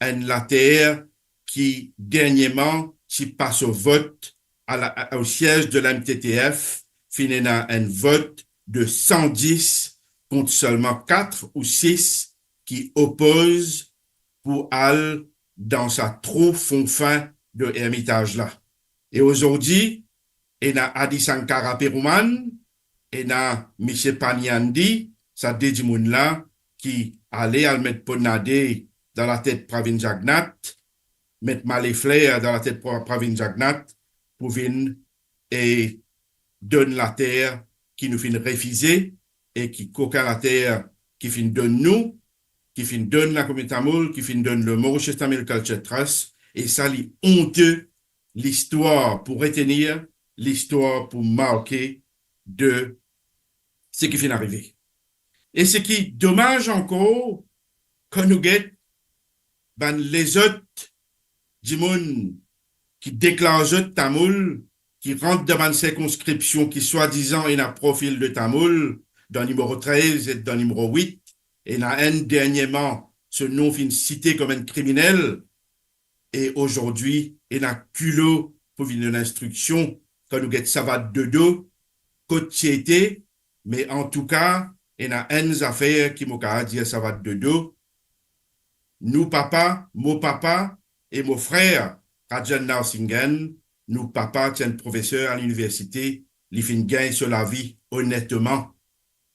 enn later ki dernieman ti pas o vot a la, a, o siez de la M T T F, finn ena enn vot de san dis kont selman kat ou sis ki opoz pou al dan sa trou fonfin de Ermitaz la. E azordi, ena Adi Shankara Perumal, ena misie Paniandi, sa de dimoun la ki ale al met ponade dan latet Pravin Jagannath, met male fler dan latet Pra-, Pravin Jagannath pou vinn e donn later ki nou finn refize e ki kokin later ki finn donn nou, ki finn donn lakominote tamoul, ki finn donn le Mauritius Tamil Culture Trust, e sa li onte, listwar pou retenir, listwar pou marke de seki finn arive. E seki domaz ankor, kan nou get bann lezot dimoun ki deklar zot tamoul, ki rant dan bann sirkonskripsion ki swadizan ena profil de tamoul, dan nimero trez e dan nimero wit, ena enn dernieman, so nom finn site kom enn kriminel, e azordi ena kilo pou vinn donn instriksion, kan nou get Savat Dodo, kot ti ete, me antouka, ena enn zafer ki mo kapav dir Savat Dodo, nou papa, mo papa e mo frer, Rajan Narasimhan, nou papa ti enn profeser a liniversite, li finn gagn so lavi onetman.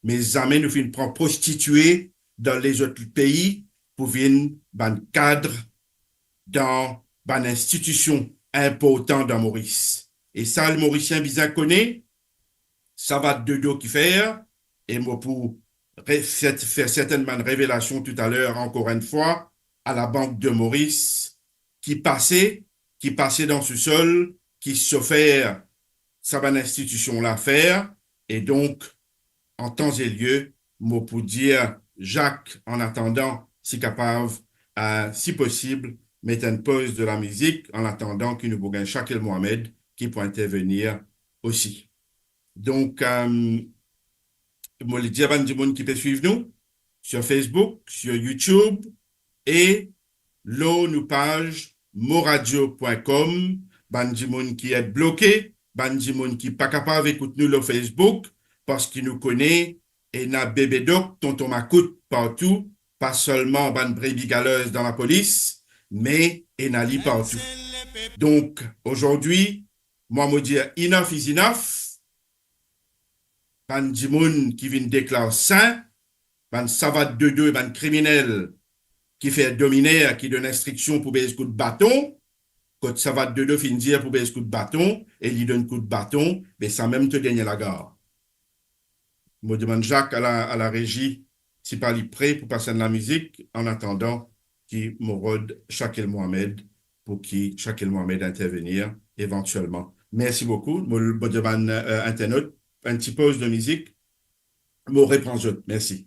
Me zame nou finn pran prostitie dan lezot pei pou vinn bann kad dan bann institision inportan dan Moris. E sa, Morisien bizin kone, Savat Dodo ki fer, e mo pou re-, fer, fer sertenn bann revelasion toutaler, ankor enn fwa, a Labank de Moris, ki pase, ki pase dan sousol, ki so fer sa bann institision la fer, e donk, an tan e lie, mo pou dir Jacques, an atandan, si kapav, euh, si posib, met enn poz de lamizik, an atandan ki nou pou gagn Shakil Mohamed, ki pou intervenir osi. Donk, euh, mo le dir bann dimoun ki pe swiv nou, sur Facebook, sur YouTube, e lor nou paz moradio pwin kom, bann dimoun ki et bloke, bann dimoun ki pa kapav ekout nou lor Facebook, parski nou kone ena Bebe Dok, Tonton Makout partou, pa selman bann brebi galez dan lapolis, me ena li partou. Donk, azordi, mwa mo dir enough is enough, bann dimoun ki vinn deklar sin, bann Savat Dodo e bann kriminel ki fer dominer, ki donn instriksion pou bes kout baton, kot Savat Dodo finn dir pou bes kout baton, e li donn kout baton, be samem to dernie lagar. Mo demann Jacques a la, a la rezi, si pa li pre pou pas enn lamizik, an atandan ki mo rod Shakil Mohamed, pou ki Shakil Mohamed intervenir evantielman. Mersi boukou. Mo, mo demann, euh, internot, enn ti poz de mizik, mo repran zot. Mersi.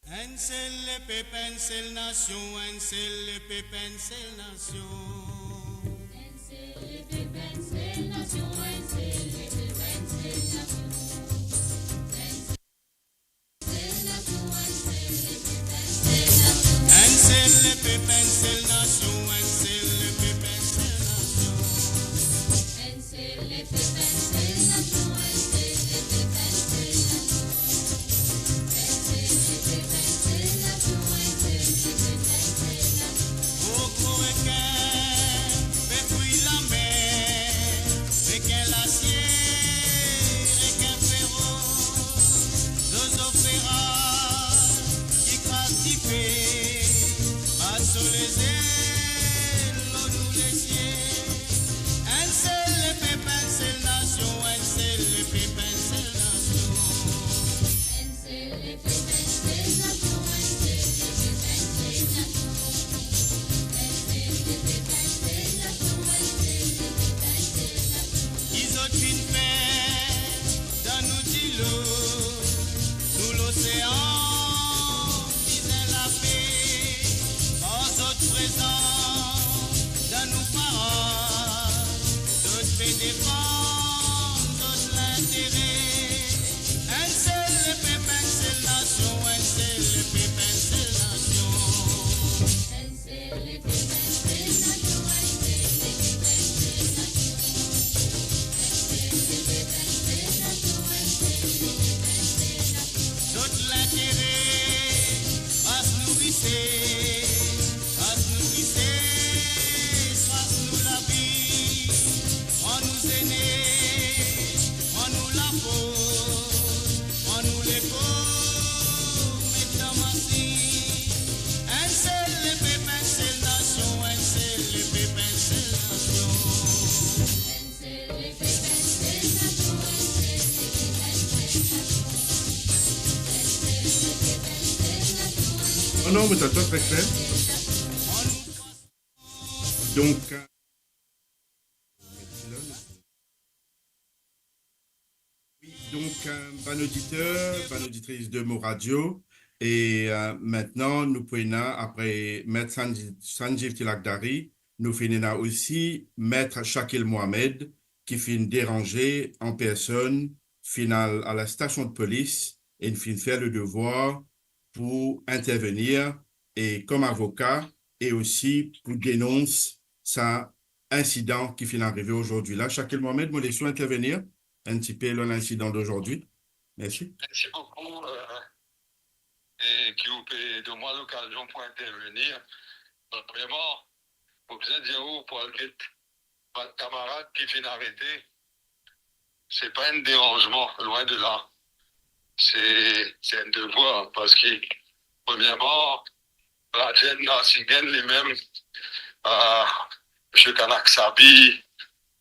Enn sel lepep, enn sel nasion, enn sel lepep, enn sel nasion. Enn sel lepep, enn sel nasion, enn sel lepep, enn sel nasion. Enn sel nasion, enn sel Osean, bizin lape, par zot prezans dan nou parol, zot pe defann zot lintere. Enn sel lepep, enn sel nasion, enn sel lepep, enn sel nasion. Zot lintere, pas nou rise, pas nou rise, pas nou lavi, pran nou zene, pran nou lafos, pran nou lekor, met dan masin. Enn sel lepep, enn sel nasion, enn sel lepep, enn sel nasion. Non, non, mo tann twa tre kler. Donk, euh, wi, donk, euh, bann oditer, bann oditris de Mo Radio, e, euh, mintnan nou pou ena, apre Met Sanj-, Sanjiv Tilakdari, nou finn ena osi Met Shakil Mohamed, ki finn deranze an personn, finn al a la stasion de polis e finn fer le devwar pou intervenir e kom avoka e osi pou denons sa insidan ki finn arive azordi la. Shakil Mohamed, mo les ou intervenir enn tipe lor linsidan dazordi. Mersi. Mersi boukou, euh, e ki ou pe donn mwa lokazion pou intervenir. Premierman, mo bizin dir ou pou al get bann kamarad ki finn arete, se pa enn deranzman, lwin de la. Se, se enn devwar, parski, premierman, Rajen Narasimhan limem, euh, Misie Kanakshabi,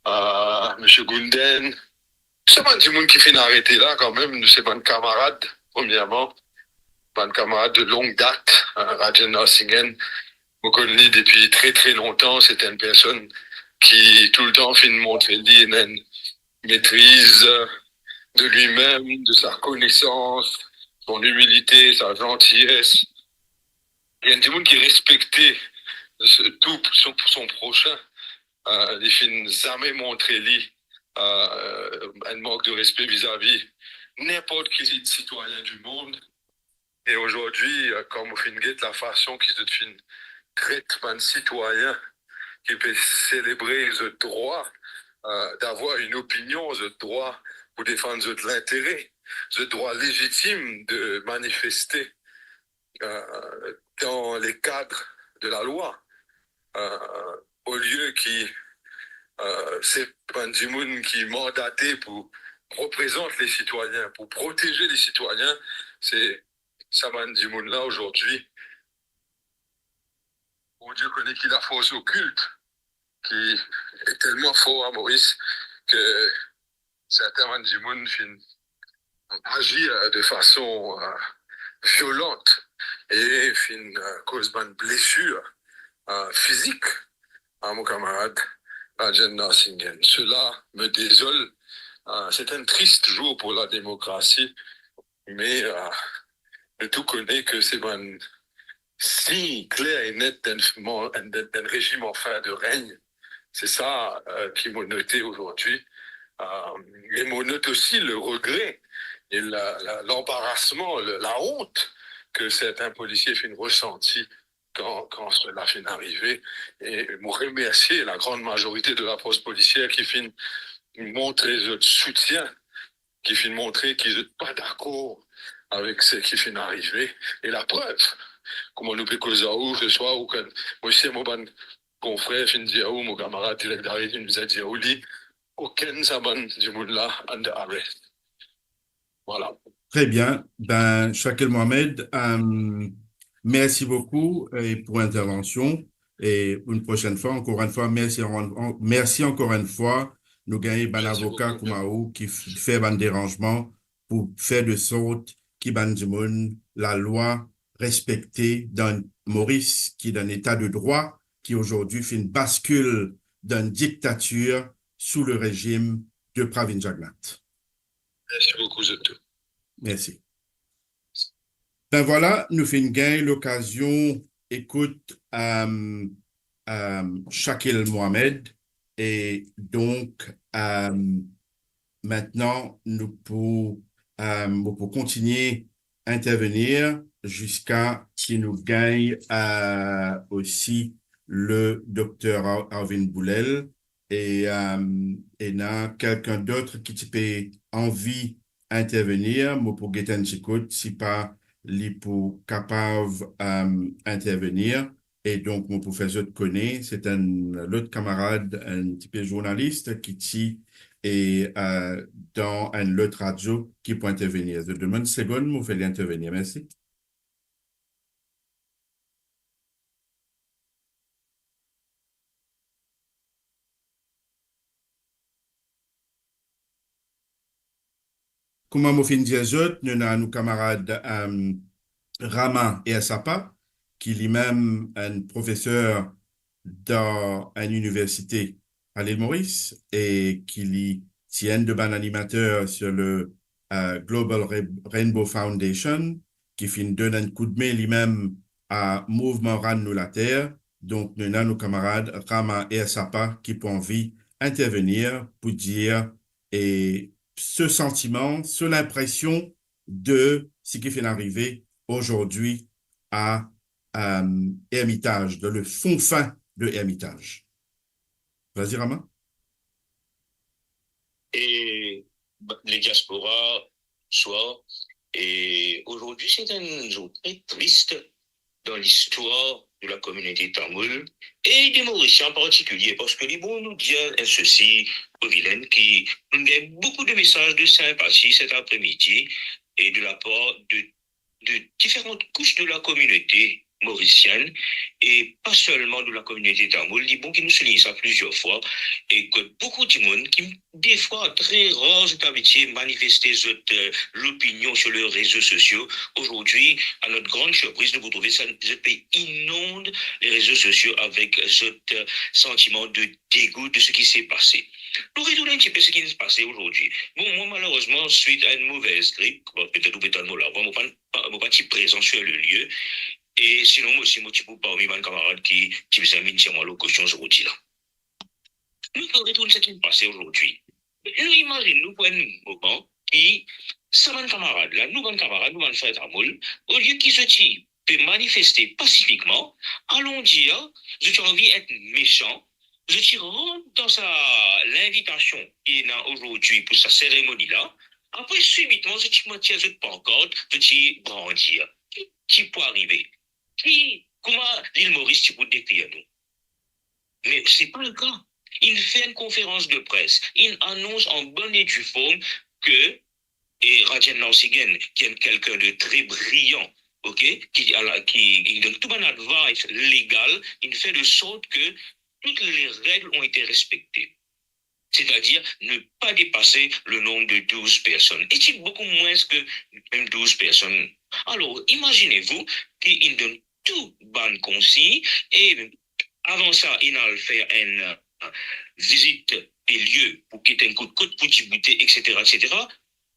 euh, Misie Gunden, sa bann dimoun ki finn arete la, kanmem, nou se bann kamarad, premierman, bann kamarad de long dat, euh, Rajen Narasimhan, mo konn li depi tre, tre lontan, se enn personn ki toultan finn montre li ena enn metriz de limem, de sa konesans, son imilite, sa zanties. Li enn dimoun ki respekte se, tou son, son prosin. Euh, li finn zame montre li, euh, enn mank de respe vizavi ninport ki sitwayin dimond. E azordi, euh, kan mo finn get lafason ki zot finn tret bann sitwayin ki pe selebre zot drwa, euh, d'avoir une opinion, zot drwa pou defann zot lintere, zot drwa lezitim de manifeste, euh, dans les cadres de la loi, euh, olie ki, euh, se bann dimoun ki mandate pou reprezant lesitwayin, pou proteze lesitwayin, se sa bann dimoun la azordi. Bondie kone ki lafors okilt ki telman for a Moris ke sertin bann dimoun finn azir, euh, de fason, euh, violant e finn, euh, koz bann blesir, euh, fizik a mo kamarad Rajen Narasimhan. Cela me désole. Euh, c'est un triste jour pour la démocratie, me, euh, nou tou kone ke se bann sign kler e net d'enn mo-, d'enn, d'enn rezim an fin de regn. Se sa, euh, ki mo note azordi. Euh, e mo note osi le regre e la, la, lanbarasman, le, laont ke sertin polisie finn resanti kan, kan sela finn arive. E mo remersie la grann mazorite de lafors polisier ki finn montre zot soutien, ki finn montre ki zot pa dakor avek seki finn arive. E laprev, kouma nou pe koz ar ou seswar, okenn, mo si mo bann konfrer finn dir ou, mo kamarad Tilakdari finn bizin dir ou li, okenn sa bann dimoun la under arrest. Voilà. Très bien. Ben, Shakil Mohamed, euh, merci beaucoup, euh, pour l'intervention. Et une prochaine fois, encore une fois, merci en-, en-, merci encore une fois. Nou gagn bann avoka kouma ou ki f-, fer bann deranzman pou fer de sort ki bann dimoun, lalwa respekte dan Moris, ki dan leta de drwa, ki azordi finn baskil dan diktatir sou le rezim de Pravind Jugnauth. Mersi boukou, zot tou. Mersi. Ben vwala, nou finn gagn lokazion ekout, euh, euh, Shakil Mohamed. E donk, euh, mintnan, nou pou, euh, nou pou kontigne intervenir ziska ki nou gagn, euh, osi le dokter Ar-, Arvin Boulel. E, euh, ena kelkenn dot ki ti pe anvi intervenir, mo pou get enn ti kout, si pa li pou kapav, euh, intervenir. E donk, mo pou fer zot kone, se enn lot kamarad, enn tipe zournalis ki ti, e, euh, dan enn lot radio ki pou intervenir. Zot donn mwa enn segonn, mo fer li intervenir. Mersi. Kouma mo finn dir zot, nou ena nou kamarad, euh, Rama Ersapa, ki limem enn profeser dan enn iniversite a Lil Moris, e ki li ti enn de bann animater sur le, euh, Global Ra-, Rainbow Foundation, ki finn donn enn koudme limem a mouvman Rann nou later. Donk, nou ena nou kamarad Rama Ersapa ki pou anvi intervenir pou dir, e, so santiman, so linpresion de seki finn arive azordi a, euh, Ermitaz, dan le fon fin de Ermitaz. Vas-y, Rama. Et, bah, les diasporas, bonsoir. Et aujourd'hui, c'est un jour très triste dans l'histoire de la communauté tamoule et des Mauriciens en particulier, parce que les bons nous disent ceci, Covilaine, qui nous gagne beaucoup de messages de sympathie cet après-midi et de la part de de différentes couches de la communauté mauricienne et pas seulement de la communauté tamoule. Li bon ki nou soulign sa plizier fwa, e ki boukou dimoun ki, defwa, tre rar, zot abitie manifeste zot, euh, lopinion sur les réseaux sociaux. Aujourd'hui, à notre grande surprise, nou pou trouve sa, zot pe inonde les réseaux sociaux avec zot, euh, sentiment de dégoût de ce qui s'est passé. Nou retourn enn tipe seki pase azordi. Bon, mwa, malerezman, suit à une mauvaise grippe, bon, petet ou pe tann mo lavwa, mo pa pa, mo pa ti prezan sur le lieu. E sinon, mo osi, mo ti pou parmi bann kamarad ki ti bizin vinn tir mwa lor kosion zordi la. Nou pou retourn seki pase zordi. Nou imazinn nou pou enn moman ki sa bann kamarad la, nou bann kamarad, nou bann frer tamoul, olie ki zot ti pe manifeste pasifikman, alon dir, zot ti anvi et mesan, zot ti rant dan sa linvitasion ki ena zordi pou sa seremoni la. Apre, sibitman, zot ti met zot pankart, zot ti brandi. Ki ti pou arive? Ki, kouma Lil Moris ti pou dekrir nou? Me se pa le ka. Inn fer enn konferans de pres, inn anons an bonn e due form ke, e Rajen Narsiguen, ki enn kelkin de tre briyan, ok, ki, ala, ki, ki donn tou bann advice legal, inn fer de sort ke toutes les règles ont été respectées. C'est-à-dire ne pas dépasser le nombre de douze personnes. E ti boukou mwins ke mem douz personn. Alor, imazinez-vous ki inn donn tou bann konsign, e avan sa, inn al fer enn, euh, vizit de lie pou get enn kout kot pou diboute, et cetera, et cetera.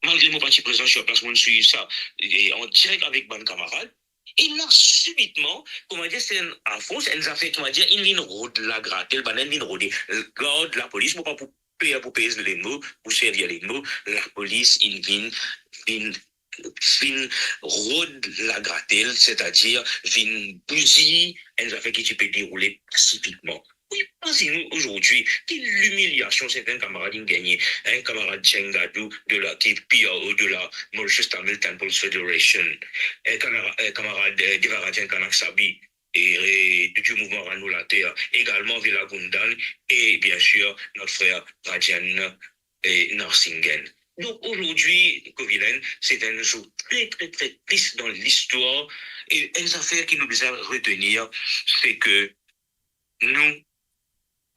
Malgre mo pa ti prezan sur plas, mo'nn swiv sa, e an direk avek bann kamarad. E la, sibitman, kouma dir, se enn afron, se enn zafer, kouma dir, inn vinn rod lagratel, bann-la inn vinn rode. Gard lapolis, mo pa pou per pou pez lemo, pou servi lemo, lapolis inn vinn, vinn, vinn rod lagratel, setadir vinn bouzi enn zafer ki ti pe deroule pasifikman. Wi, imazinn ou azordi ki limiliasion sertin kamarad inn gagne. Enn kamarad Cheng Gadou de la, ki P R O de la Mauritius Tamil Temples Federation. Enn kamara-, enn kamarad, eh, Devarajan Kanaksabi e, e du mouvman Rann nou later. Egalman Vela Gundan e, bien sûr, notre frère Rajen, eh, Narsiguen. Donc aujourd'hui, Covilaine, c'est un jour très, très, très triste dans l'histoire. E enn zafer ki nou bizin retenir, se ke nou,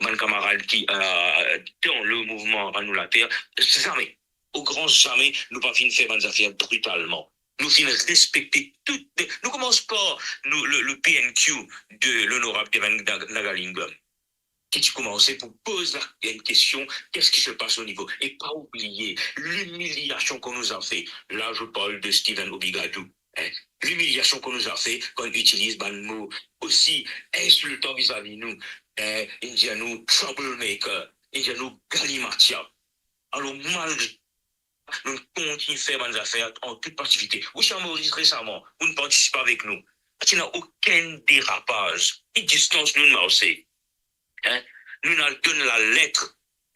bann kamarad ki, euh, dan le mouvman Rann nou later, zame, o gran zame, nou pa finn fer bann zafer britalman. Nou finn respekte tou, nou koumans par nou, le, le P N Q de l'honorable Devon Nag-, Nagalingam, ki ti koumanse pou poz la, enn kestion, qu'est-ce qui se passe au niveau? E pa oubliye limiliasion qu'on nous a fait. Là, je parle de Steven Obigadou, hein. limiliasion ki nou zafer kan inn itiliz bann mo osi insiltan vizavi nou, eh, inn dir nou troublemaker, inn dir nou galimatia. Alor, malgre nou kontign fer bann zafer an tout pasivite. Ou ti Moris resaman, ou partisipe avek nou. Ti ena okenn derapaz. Ki distans nou marse? Hein? Nou al donn lalet.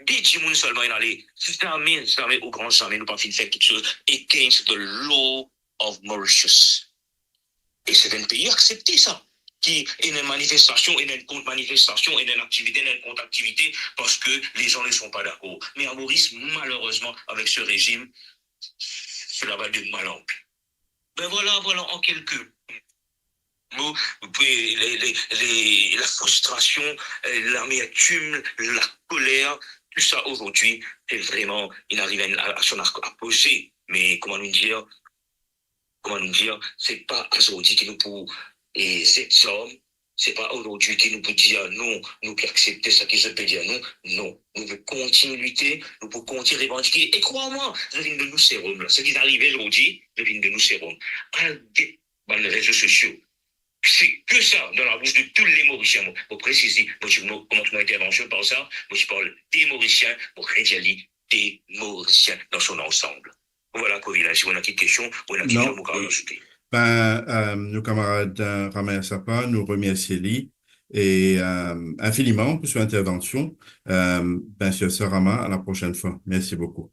De dimoun selman inn ale. Zame, zame, o gran zame, nou pa finn fer kiksoz against the law of Mauritius. E serten pei aksepte sa, ki ena enn manifestasion, ena enn kont-manifestasion, ena enn aktivite, ena enn kont-aktivite, parski les gens ne sont pas d'accord. Me a Moris, malerezman, avek se rezim, cela va de mal en pis. Ben voilà, voilà, en quelques mots, vous pouvez, les, les, les, la frustration, euh, l'amertume, la colère, tout ça aujourd'hui, c'est vraiment, il arrive à, à son apogée. Mais comment nous dire, comment nous dire, c'est pas aujourd'hui que nous pouvons, eh, zet zarm, c'est pas aujourd'hui que nous pouvons dire non, nou pe aksepte seki zot pe dir nou, non. Nou pou kontign lite, nou pou kontign revandike. E krwar mwa, zot vinn donn nou serom la. Seki arive zordi, zot vinn donn nou serom. Al get bann rezo sosio. Se ke sa dan labous de tou le Morisien. Mo, mo presize, mo ti, mo koumans mo intervension par sa, mo ti parl de Morisien, mo redir li de Morisien dan son ansanm. Voilà, Kovilin, si ou ena kit kestion, ou ena kit... Non. Mo kapav azoute. Ben, euh, nou kamarad, euh, Rama Yasapa, nou remersie li, e, euh, infiniman pou son intervension. Euh, ben, sir, sir Rama, à la prochaine fois. Merci beaucoup.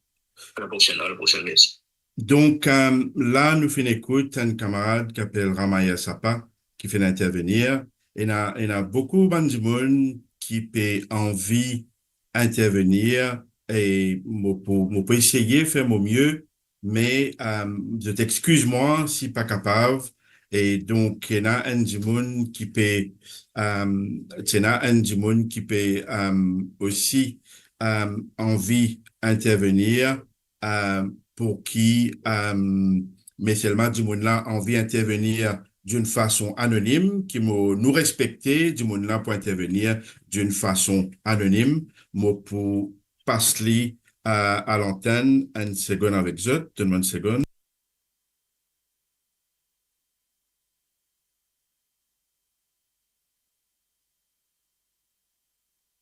À la prochaine, à la prochaine, merci. Donk, euh, la, nou finn ekout enn kamarad ki apel Rama Yasapa, ki finn intervenir. Ena, ena boukou bann dimoun ki pe anvi intervenir, e mo pou, mo pou eseye fer mo mie, me, euh, zot exkiz mwa si pa kapav. E donk, ena enn dimoun ki pe, euh, ti ena enn dimoun ki pe, euh, osi, euh, anvi intervenir, euh, pou ki, euh, me selman dimoun la anvi intervenir d'une façon anonyme, ki mo, nou respekte, dimoun la pou intervenir d'une façon anonyme. Mo pou pas li, euh, à l'antenne, enn segonn avek zot, donn mwa enn segonn.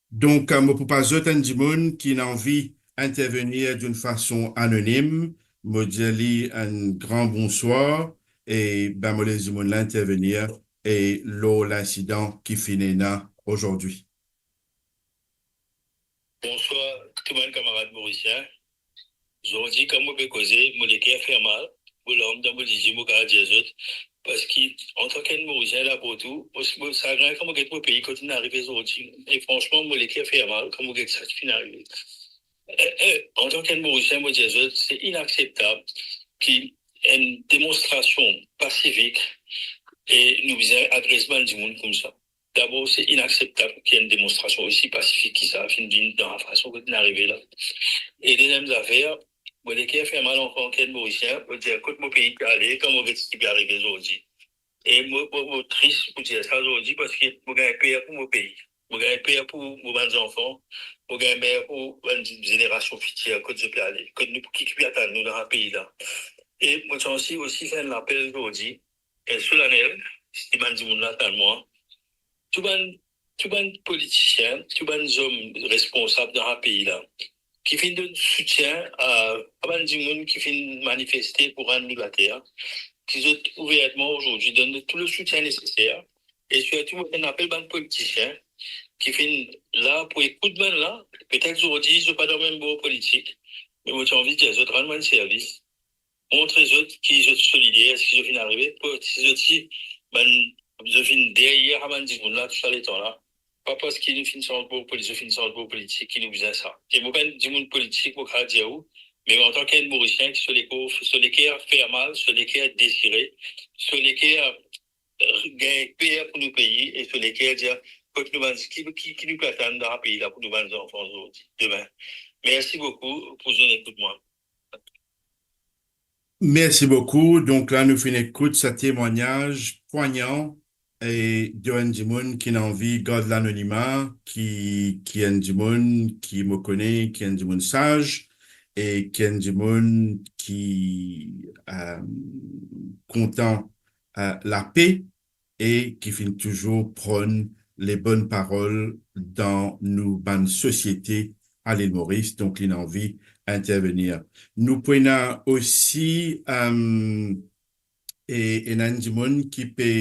Donk, euh, mo pou pas zot enn dimoun ki ena anvi intervenir d'une façon anonyme. Mo dir li enn gran bonswar, e ben, mo les dimoun la intervenir, e lor linsidan ki finn ena azordi. Bonswar tou bann kamarad Morisien. Zordi, kan mo pe koze, mo leker fer mal, mo larm dan mo lizie, mo kapav dir zot, parski antan ki enn Morisien, la pou tou, mo, mo sagrin kan mo get mo pei kot inn arive zordi. E fransman, mo leker fer mal kan mo get sa ki finn arive. Eh, eh, antan ki enn Morisien, mo dir zot, se inakseptab ki enn demonstrasion pasifik e nou bizin agres bann dimoun koumsa. Dabor, se inakseptab ki enn demonstrasion osi pasifik ki sa finn vinn dan la fason kot inn arive la. E deziem zafer, mo leker fer mal ankor ki enn Morisien, mo dir kot mo pei pe ale, kan mo get seki pe arive zordi. E mo, mo, mo tris pou dir sa zordi, parski mo gagn per pou mo pei. Mo gagn per pou mo bann zanfan, mo gagn per pou bann zenerasion fitir, kot zot pe ale, kot nou, ki, ki pe atann nou dan sa pei la. E mo ti anvi osi fer enn lapel zordi, e solanel, si bann dimoun la tann mwa, tou bann, tou bann politisien, tou bann zom responsab dan sa pei la, ki finn donn soutien a, a bann dimoun ki finn manifeste pou rann nou later, ki zot ouvertman azordi donn tou le soutien neseser, e sirtou mo fer enn lapel bann politisien ki finn la pou ekout bann la, petet zordi zot pa dan mem bor politik, me mo ti anvi dir zot, rann mwa enn servis, montre zot ki zot solider, ki zot finn arive, parski zot ti bann, zot finn deryer sa bann dimoun la tou sa letan la. Pa parski nou finn sanz bor politik, zot finn sanz bor politik ki nou bizin sa. E mo pa enn dimoun politik, mo kapav dir ou, me antan ki enn Morisien, so lekor, so leker fer mal, so leker desire, so leker, eh, gagn per pou nou pei, e so leker dir kot nou bann, ki, ki, ki nou pe atann dan sa pei la pou nou bann zanfan zordi, demin. Mersi boukou pou zot ekout mwa. Mersi boukou. Donk la, nou finn ekout sa temwagnaz pwagnan, e, de enn dimoun ki ena anvi gard lanonima, ki, ki enn dimoun ki mo kone, ki enn dimoun saz, e ki enn dimoun ki, eh, kontan eh, lape e ki finn touzour pran lebonn parol dan nou bann sosiete a Lil Moris, donk li ena anvi intervenir. Nou pou ena osi, eh, e ena enn dimoun ki pe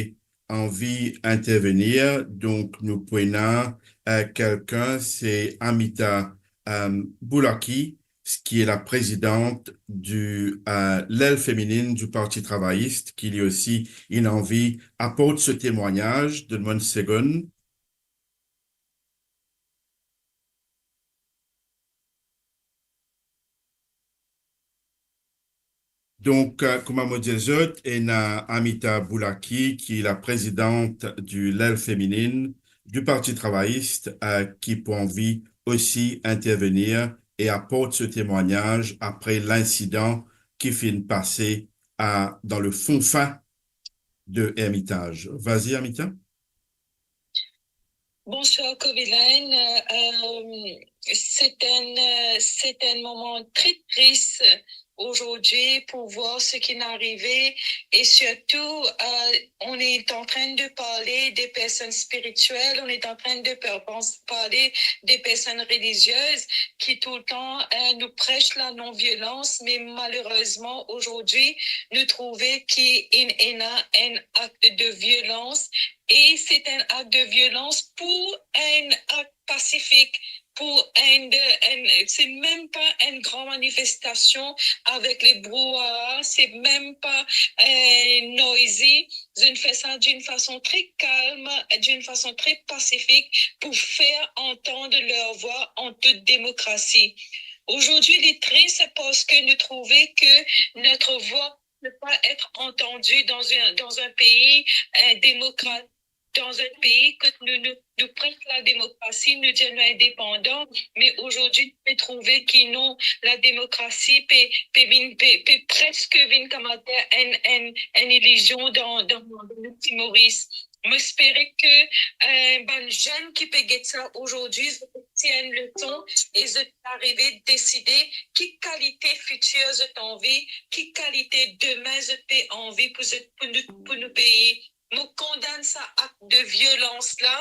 anvi intervenir, donk nou pou ena, eh, kelkenn, se Amita, eh, Boulaki, qui est la présidente du, euh, l'aile féminine du Parti travailliste, qui lui aussi, il a envie, apporte ce témoignage. Donn mwa enn segonn. Donk, eh, kouma mo dir zot, ena Amita Boulaki, ki la prezidant di l'aile féminine du Parti travailliste, eh, ki pou anvi osi intervenir e aport so temwagnaz apre linsidan ki finn pase a, dan le fonfin de Hermitage. Vas-y, Amita. Bonsoir, Covilaine. Euh, c'est un, euh, c'est un moment très triste aujourd'hui pour voir ce qui est arrivé et surtout, euh, on est en train de parler des personnes spirituelles, on est en train de par-, pens-, parler des personnes religieuses qui tout le temps, euh, nous prêchent la non-violence, mais malheureusement, aujourd'hui, nous trouvons qu'il y a un acte de violence et c'est un acte de violence pour un acte pacifique, pour un, un, c'est même pas une grande manifestation avec les brouhaha, c'est même pas, euh, noisy. Ils ont fait ça d'une façon très calme, d'une façon très pacifique pour faire entendre leur voix en toute démocratie. Aujourd'hui, il est triste parce que nous trouvons que notre voix ne pas être entendu dans un, dans un pays, euh, démocrate, dans un pays que nous, nous, nous prêchons la démocratie, nous disons indépendants, mais aujourd'hui, nous trouvons que non, la démocratie peut, peut, vin-, peut, peut presque venir comme une, une, une illusion dans, dans, dans le Maurice. Mo espere ke, euh, bann zenn ki pe get sa azordi, zot pe tir enn leson e zot arive deside ki kalite fitir zot anvi, ki kalite demin zot pe anvi pou zot, pou nou, pou nou pei. Mo kondann sa akt de violans la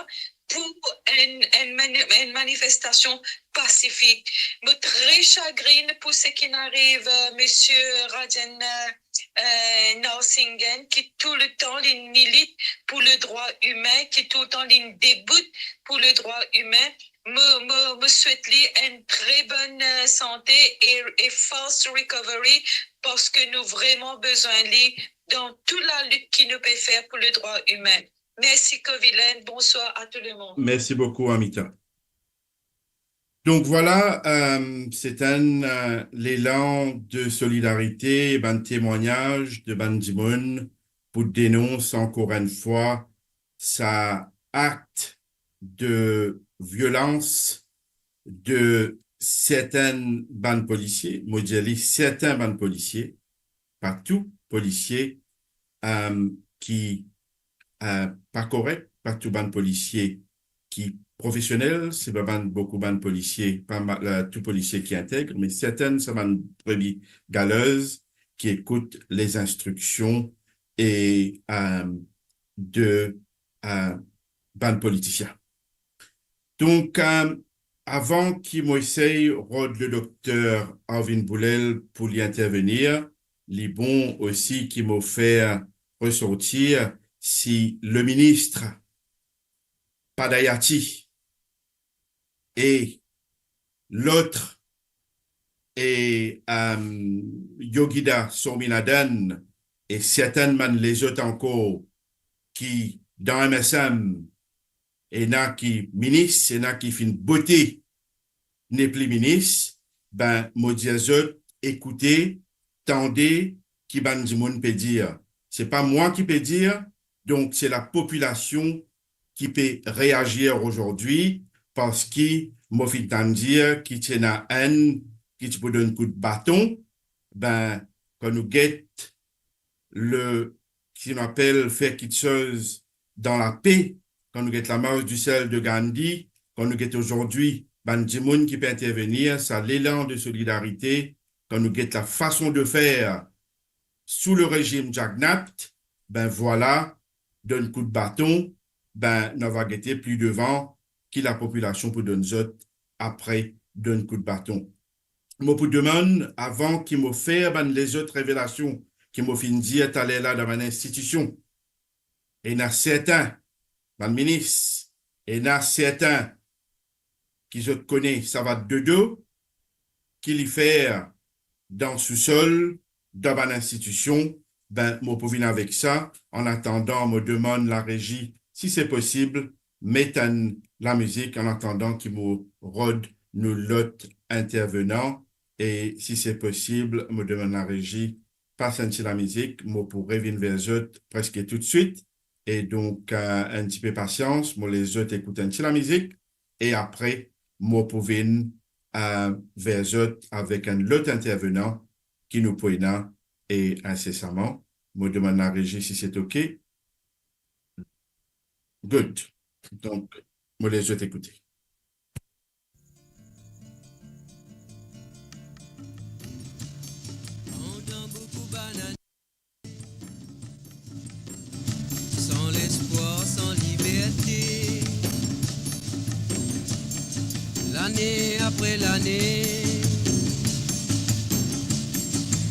pou enn, enn mani-, enn manifestasion pasifik. Mo tre sagrin pou seki ariv, euh, Misie Rajen, euh, euh, Narasimhan, ki touletan li milit pou le drwa imin, ki touletan li debout pou le drwa imin. Mo, mo, mo swet li enn tre bonn, euh, sante e, e fast recovery, parski nou vreman bizin li dan tou lalit ki nou pe fer pou le drwa imin. Mersi, Covilaine. Bonsoir à tout le monde. Merci beaucoup, Amita. Donk vwala, euh, se enn, euh, lelan de solidarite, bann temwagnaz de bann dimoun pou denons ankor enn fwa sa akt de violans de sertin bann polisie, mo dir li sertin bann polisie, pa tou polisie, euh, ki, euh, pa korek, pa tou bann polisie ki profesionel, se pa bann, boukou bann polisie, pa ma-, euh, tou polisie ki integre, me sertin sa bann brebi galez ki ekout les instriksion e, euh, de, euh, bann politisien. Donk, euh, avan ki mo esey rod le dokter Arvin Boulel pou li intervenir, li bon osi ki mo fer resortir si le minis Padayati e lot, e, euh, Yogida Swaminathan e sertin bann lezot ankor ki dan M S M, ena ki minis, ena ki finn bote nepli minis, be, mo dir zot, ekoute, tande ki bann dimoun pe dir. Se pa mwa ki pe dir, donk se lapopilasion ki pe reazir azordi, parski mo finn tann dir ki ti ena enn ki ti pou donn kout baton, be, kan nou get le, ki nou apel fer kiksoz dan lape, kan nou get lamars di sel de Gandhi, kan nou get azordi bann dimoun ki pe intervenir, sa lelan de solidarite, kan nou get lafason de fer sou le rezim Jagannath, Be vwala, donn kout baton, be nou ava gete pli devan ki lapopilasion pou donn zot apre donn kout baton. Mo pou demann, avan ki mo fer bann lezot revelasion ki mo finn dir taler la dan bann institision, ena sertin bann minis, ena sertin ki zot kone sava dodo ki li fer dan sousol, dan bann institision, be mo pou vinn avek sa. An atandan, mo demann larezi, si se posib, met enn lamizik, an atandan ki mo rod nou lot intervenan, e si se posib, mo demann larezi, pas enn ti lamizik, mo pou revinn ver zot preske toutswit. E donk, eh, enn tipe pasians, mo les zot ekout enn ti lamizik, e apre, mo pou vinn, eh, ver zot avek enn lot intervenan ki nou pou ena, e insesaman. Mo demann larezi si se ok. Good. Donk, mo les zot ekoute. Pandan boukou bann ane, san lespwar, san liberte, lane apre lane,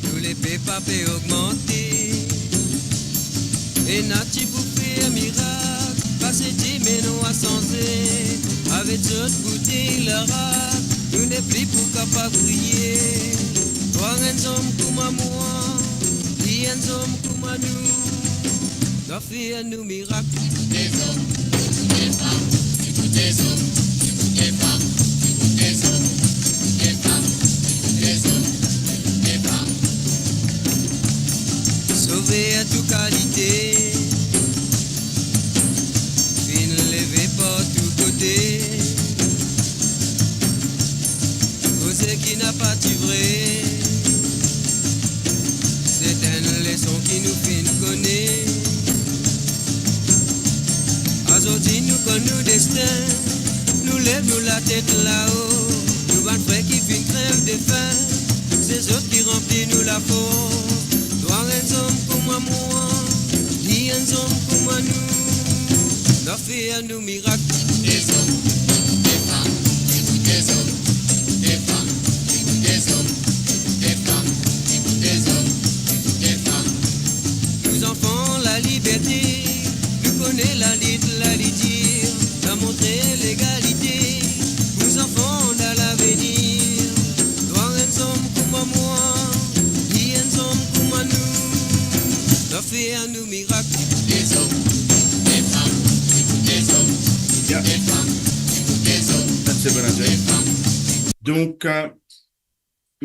nou lepep pa pe ogmante. Ena ti pou fer mirak, pase dime nou a sanze. Avek zot boutey larak, nou nepli pou kapav kriye. Vwar enn zom kouma mwa, li enn zom kouma nou, nou fer nou mirak. Dezom, dezom, dezom, dezom, dezom, dezom. Sover tou kalite, finn leve partou kote. Koze ki napa ti vre, se enn leson ki nou finn kone. Azordi nou konn nou destin, nou lev nou latet lao. Nou bann frer ki finn krev defin, se zot ki ranpli nou lafors. Vwar enn zom kouma mwa, li enn zom kouma nou, nou fer nou mirak. Dezom, dezom, dezom, dezom, dezom, dezom. Nou zanfan laliberte, nou kone lalit, lalidir, nou a montre legalite. Nou zanfan dan lavenir, vwar enn zom kouma mwa, li enn zom kouma nou, nou fer nou mirak. Dezom, dezom, dezom, dezom, dezom. Donk, eh,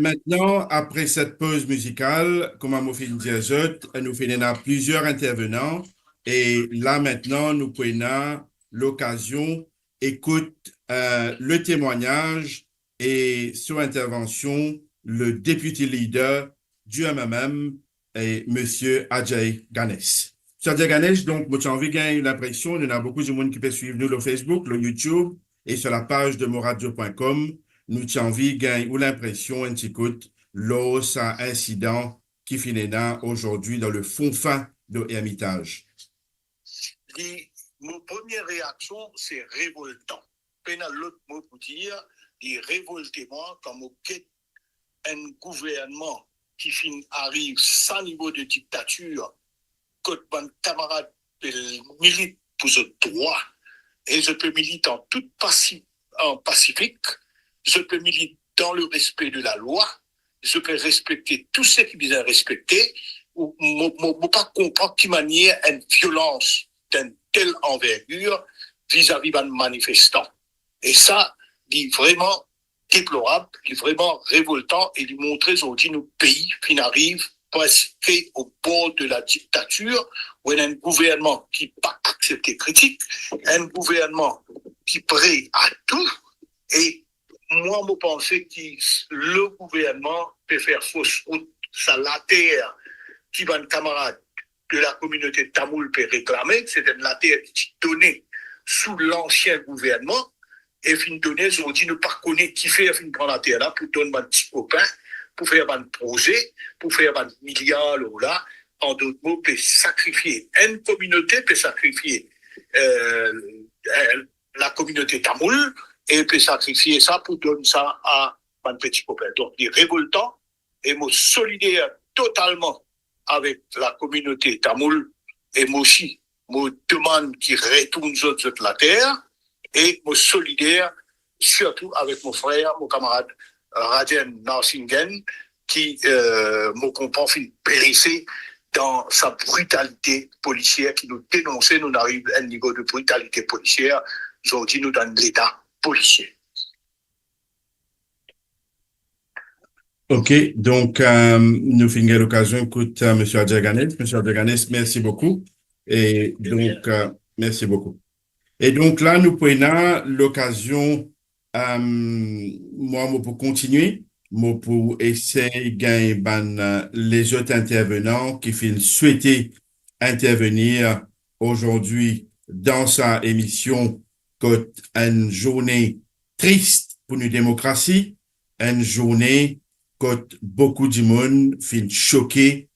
Aster, apre set poz mizikal, kouma mo finn dir zot, nou finn ena plizier intervenan, e la aster nou pou ena lokazion ekout, eh, le temwagnaz e so intervansion le deputy leader du M M M, e Misie Ajay Ganesh. Misie Ajay Ganesh, donk, mo ti anvi gagn linpresion, nou ena boukou dimoun ki pe swiv nou lor Facebook, lor YouTube e sur la page de moradio point com, nou ti anvi gagn ou linpresion enn ti kout lor sa insidan ki finn ena azordi dan le fin fon de Ermitaj. Li, mo premie reaksion, se revoltan. Pena lot mo pou dir, li revolte mwa kan mo get enn gouvernman ki finn ariv sa nivo de diktatir, kot bann kamarad pe milit pou zot drwa, e zot pe milit an tout pasi-, an pasifik, zot pe milit dan le respe de lalwa, zot pe respekte tou seki bizin respekte. Ou, mo, mo, mo pa konpran ki manier enn violans d'enn tel anvergir vizavi bann manifestan. E sa, li vreman deplorab, li vreman revoltan e li montre zordi nou pei finn ariv preske o bor de la diktatir, ou ena enn gouvernman ki pa aksepte kritik, enn gouvernman ki pre a tou. E mwa, mo panse ki le gouvernman pe fer fos rout. Sa later ki bann kamarad de la kominote tamoul pe reklame, se enn later ki ti done sou lansien gouvernman, e finn done, zordi nou pa kone kifer finn pran later la pou donn bann ti kopin, pou fer bann proze, pou fer bann miliar lor la, an dot mo, pe sakrifie, enn kominote pe sakrifie, eh, eh, lakominote tamoul, e pe sakrifie sa pou donn sa a bann peti kopin. Donk, li revoltan, e mo solider totalman avek lakominote tamoul, e mo osi, mo demann ki retourn zot, zot later, e mo solider sirtou avek mo frer, mo kamarad Rajen Narsinghen, ki, eh, mo konpran finn blese dan sa britalite polisier ki nou denonse, nou ariv enn nivo de britalite polisier, zordi nou dan leta polisier. Ok, donk, eh, nou finn gagn lokazion ekout, eh, Misie Adjerganes. Misie Adjerganes, mersi boukou. E donk, eh, mersi boukou. E donk la, nou pou ena lokazion, eh, mwa, mo pou kontinie, mo pou esey gagn bann, eh, lezot intervenan ki finn swete intervenir azordi dan sa emision kot enn zourne tris pou nou demokrasi, enn zourne kot boukou dimoun finn soke,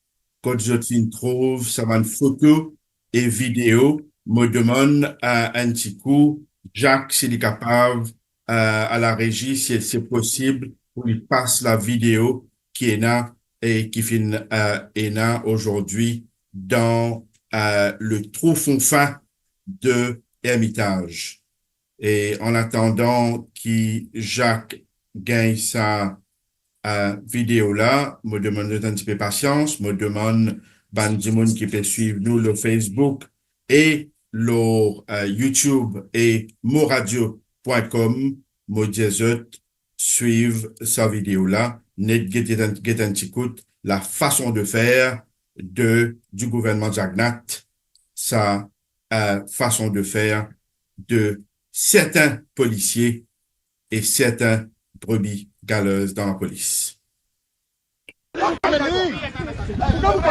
kot zot finn trouv sa bann foto e video. Mo demann, eh, enn ti kou Jacques, si li kapav, eh, a la rezi, si se posib, pou li pas lavideo ki ena e ki finn, eh, ena azordi dan, eh, le trou fon fin de Ermitage. E an atandan ki Jacques gagn sa, eh, video la, mo demann zot enn tipe pasians, mo demann bann dimoun ki pe swiv nou lor Facebook e lor, eh, YouTube e moradio pwin kom, mo dir zot, swiv sa video la, net get, get enn, get enn ti kout la fason de fer de, du gouvernman Jagannath, sa, eh, fason de fer de sertin polisie e sertin brebi galez dan lapolis. Donk la rezi pou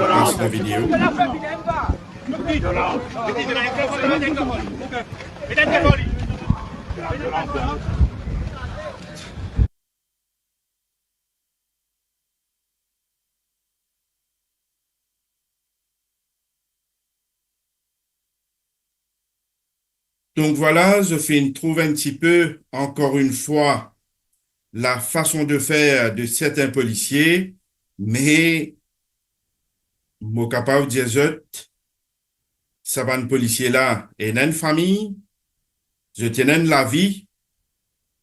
pas lavideo. Donk vwala, zot finn trouv enn tipe, ankor enn fwa, la fason de fer de sertin polisie, me mo kapav dir zot, sa bann polisie la ena enn fami, zot ena enn lavi,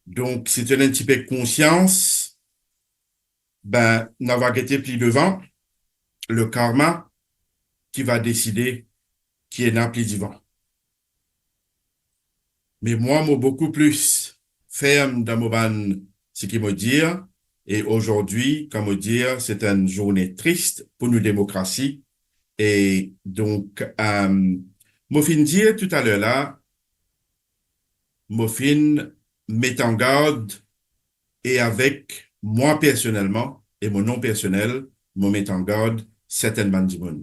donk si zot ena enn tipe konsians, ben, nou va gete pli devan, le karma ki va deside ki ena pli devan. Me mwa, mo boukou plis ferm dan mo bann seki mo dir, e azordi, kan mo dir, se enn zourne tris pou nou demokrasi, e donk, eh, mo finn dir toutaler la, mo finn met an gard, e avek mwa personelman, e mo non personel, mo met an gard sertin bann dimoun.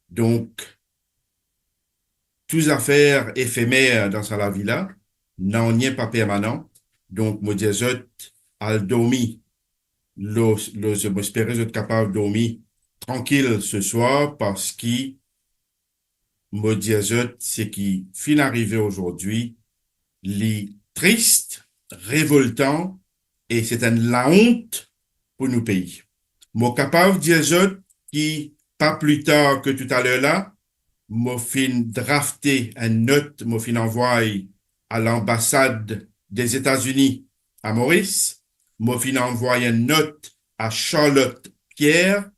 Donk, tou zafer efemer dan sa lavi la, nanye pa permanan. Donk, mo dir zot, al dormi, lo, lo, mo espere zot kapav dormi trankil se swar, parski mo dir zot, seki finn arive azordi, li tris, revoltan, e se enn laont pou nou pei. Mo kapav dir zot ki pa pli tar ke toutaler la, mo finn drafte enn not, mo finn anvway a lanbasad Dezetazini a Moris, mo finn anvway enn not a Charlotte Pierre,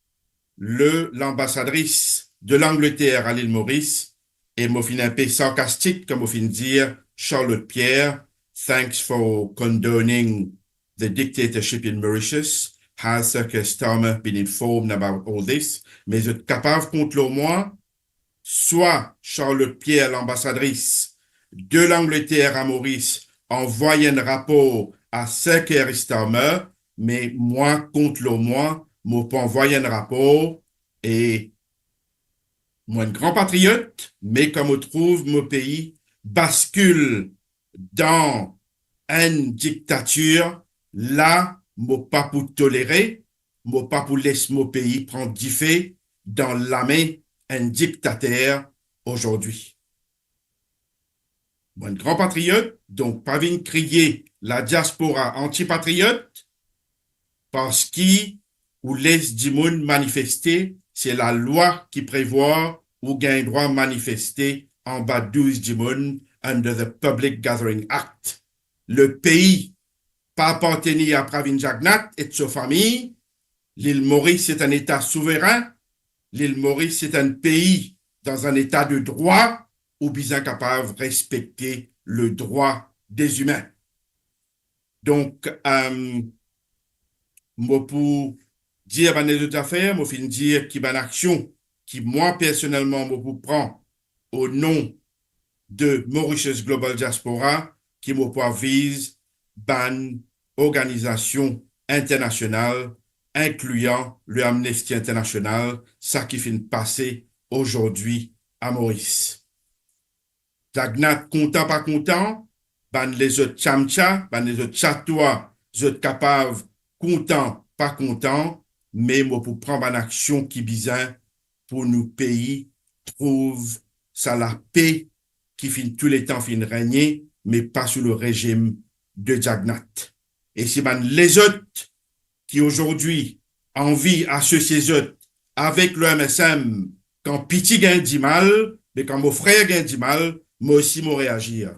le, lanbasadris de Langleter a Lil Moris, e mo finn enpe sarkastik kan mo finn dir, Charlotte Pierre, thanks for condoning the dictatorship in Mauritius. Has Sir Keir Starmer been informed about all this? Me zot kapav kont lor mwa, swa Charlotte Pierre, lanbasadris de Langleter a Moris, anvway enn rapor a Sir Keir Starmer, me mwa, kont lor mwa, mo pou anvway enn rapor, e Mo enn gran patriot, me kan mo trouv mo pei baskil dan enn diktatir, la mo pa pou tolere, mo pa pou les mo pei pran dife dan lame enn diktater azordi. Mo enn gran patriot, donk pa vinn kriye ladiaspora antipatriot, parski ou les dimoun manifeste, se lalwa ki prevwar ou gagn drwa manifeste anba douz dimoun under the Public Gathering Act. Lepei pa apartenir a Pravind Jagannath ek so fami. Lil Moris se enn eta souverin. Lil Moris se enn pei dan enn eta de drwa, ou bizin kapav respekte ledrwa dezimin. Donk, eh, mo pou dir bann lezot zafer, mo finn dir ki bann aksion ki mwa personelman mo pou pran o non de Mauritius Global Diaspora, ki mo pou aviz bann organizasion internasional, inklian le Amnesty International, sa ki finn pase azordi a Moris. Jagannath kontan pa kontan, bann lezot tchamtcha, bann lezot tchatwa, zot kapav kontan pa kontan, me mo pou pran bann aksion ki bizin pou nou pei trouv sa lape ki finn touletan finn regne, me pa sou le rezim de Jagannath. E si bann lezot ki azordi anvi asosie zot avek le M S M, kan piti gagn dimal, me kan mo frer gagn dimal, mo osi mo reazir.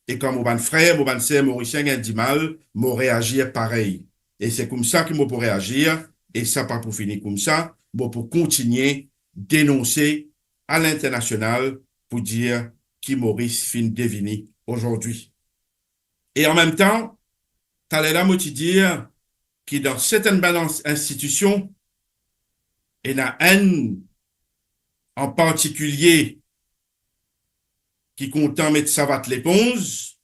E kan mo bann frer, mo bann ser morisien gagn dimal, mo reazir parey. E se koumsa ki mo pou reazir, e sa pa pou fini koumsa, mo pou kontigne denonse a linternasional pou dir ki Moris finn devini azordi. E an mem tan, taler la mo ti dir ki dan sertin bann ins-, institision, ena enn an partikilie ki kontan met savat leponz,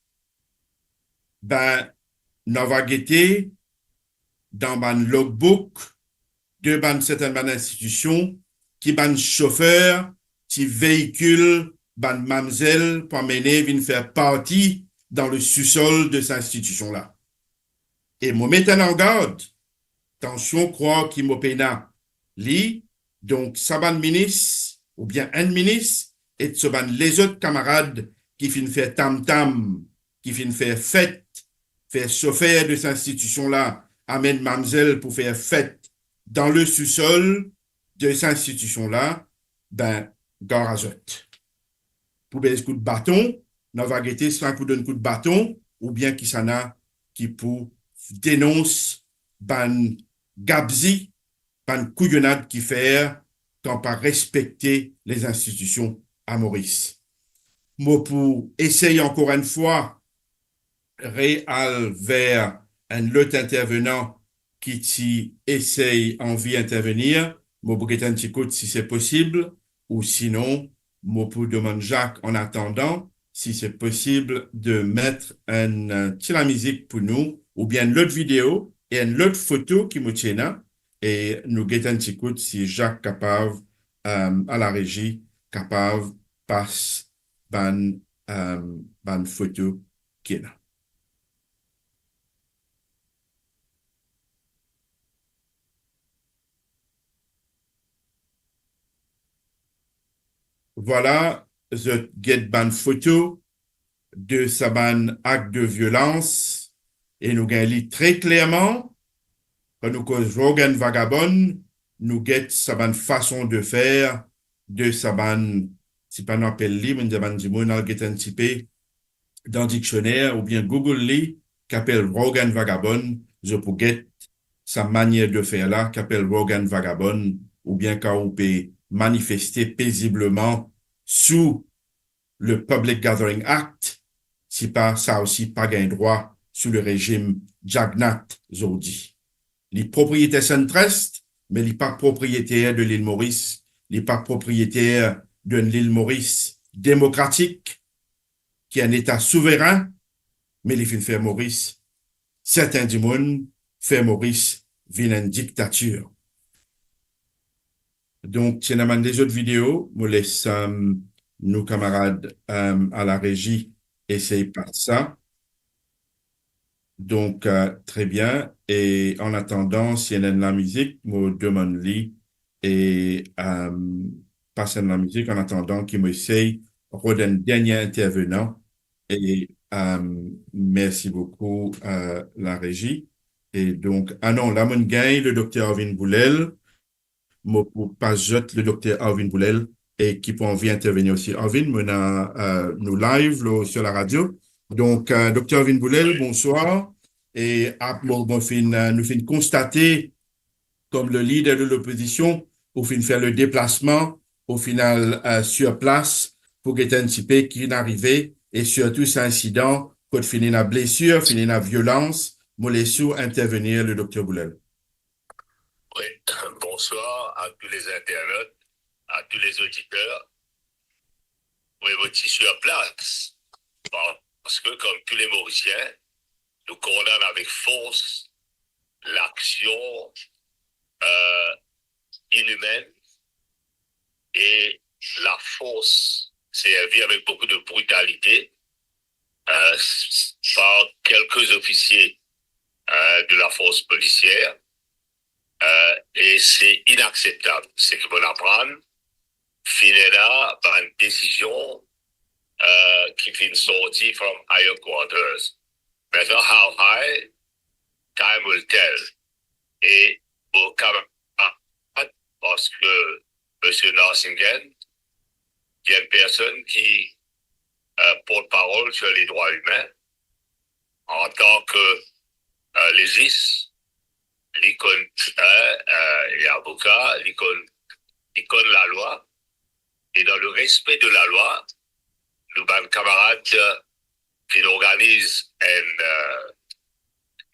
be, nou ava gete dan bann logbook de bann sertin bann institision ki bann sofer ti veikil bann mamzel pou amene vinn fer parti dan le sousol de sa institision la. E mo met enn angard, tansion krwar ki mo pena li, donk sa bann minis, oubien enn minis, ek so bann lezot kamarad ki finn fer tamtam, ki finn fer fet, fer sofer de sa institision la, amenn mamzel pou fer fet dan le sousol de sa institision la, be, gar a zot. Pou bes kout baton, nou ava gete sa pou donn kout baton, oubien kisannla ki pou denons bann gabzi, bann kouyonad ki fer kan pa respekte lezinstitision a Moris. Mo pou esey ankor enn fwa real ver enn lot intervenan ki ti esey anvi intervenir, mo pou get enn ti kout si se posib, ou sinon, mo pou demann Jacques, an atandan, si se posib de met enn, eh, ti lamizik pou nou, oubien enn lot video e enn lot foto ki mo ti ena, e nou get enn ti kout si Jacques kapav, eh, a larezi, kapav pas bann, eh, bann foto ki ena. Vwala, zot get bann foto de sa bann ak de violans, e nou gagn li tre klerman, kan nou koz rogue and vagabond, nou get sa bann fason de fer de sa bann, si pa nou apel li, mo dir bann dimoun al get enn tipe dan diksioner oubien Google li, ki apel rogue and vagabond, zot pou get sa manier de fer la, ki apel rogue and vagabond, oubien kan ou pe manifeste pezibleman sou le Public Gathering Act, si pa, sa osi pa gagn drwa sou le rezim Jagannath zordi. Li propriyeter Suntrust, me li pa propriyeter de Lil Moris, li pa propriyeter de Lil Moris demokratik, ki enn eta souverin, me li finn fer Moris, sertin dimoun fer Moris vinn enn diktatir. Donk, ti ena bann lezot video, mo les, euh, nou kamarad, euh, a la rezi esey pas sa. Donk, euh, tre bien. E an atandan, si ena enn lamizik, mo demann li e, euh, pas enn lamizik, an atandan ki mo esey rod enn dernie intervenan. E, euh, mersi boukou, euh, la rezi. E donk, ah non, la mo'nn gagn le dokter Arvin Boulel. Mo pou pas zot le dokter Arvin Boulel e ki pou anvi intervenir osi. Arvin, mo ena, euh, nou live lor, sur la radio. Donk, euh, dokter Arvin Boulel, bonswar. E ap, mo, mo finn, euh, nou finn konstate, kom le lider de lopozision, ou finn fer le deplasman, o final, euh, sur plas, pou get enn tipe ki finn arive, e sirtou sa insidan, kot finn ena blesir, finn ena violans, mo les ou intervenir, le dokter Boulel. Oui, bonsoir à tous les internautes, à tous les auditeurs. Oui, mo ti sur plas, parce que, comme tous les Mauriciens, nous condamnons avec force l'action, euh, inhumaine et la force servie avec beaucoup de brutalité, euh, par quelques officiers, euh, de la force policière, euh, et c'est inacceptable. Seki mo'nn aprann, finn ena bann desizion, euh, ki finn sorti from higher quarters. Aster, how high, time will tell. E mo kamarad, parce que Monsieur Narsinghen, il y a une personne qui, euh, porte-parole sur les droits humains, en tant que, euh, légiste, li konn, euh, euh, et avocat, li konn, li konn lalwa, et dans le respect de la loi, nou bann kamarad, euh, ki organiz enn, euh,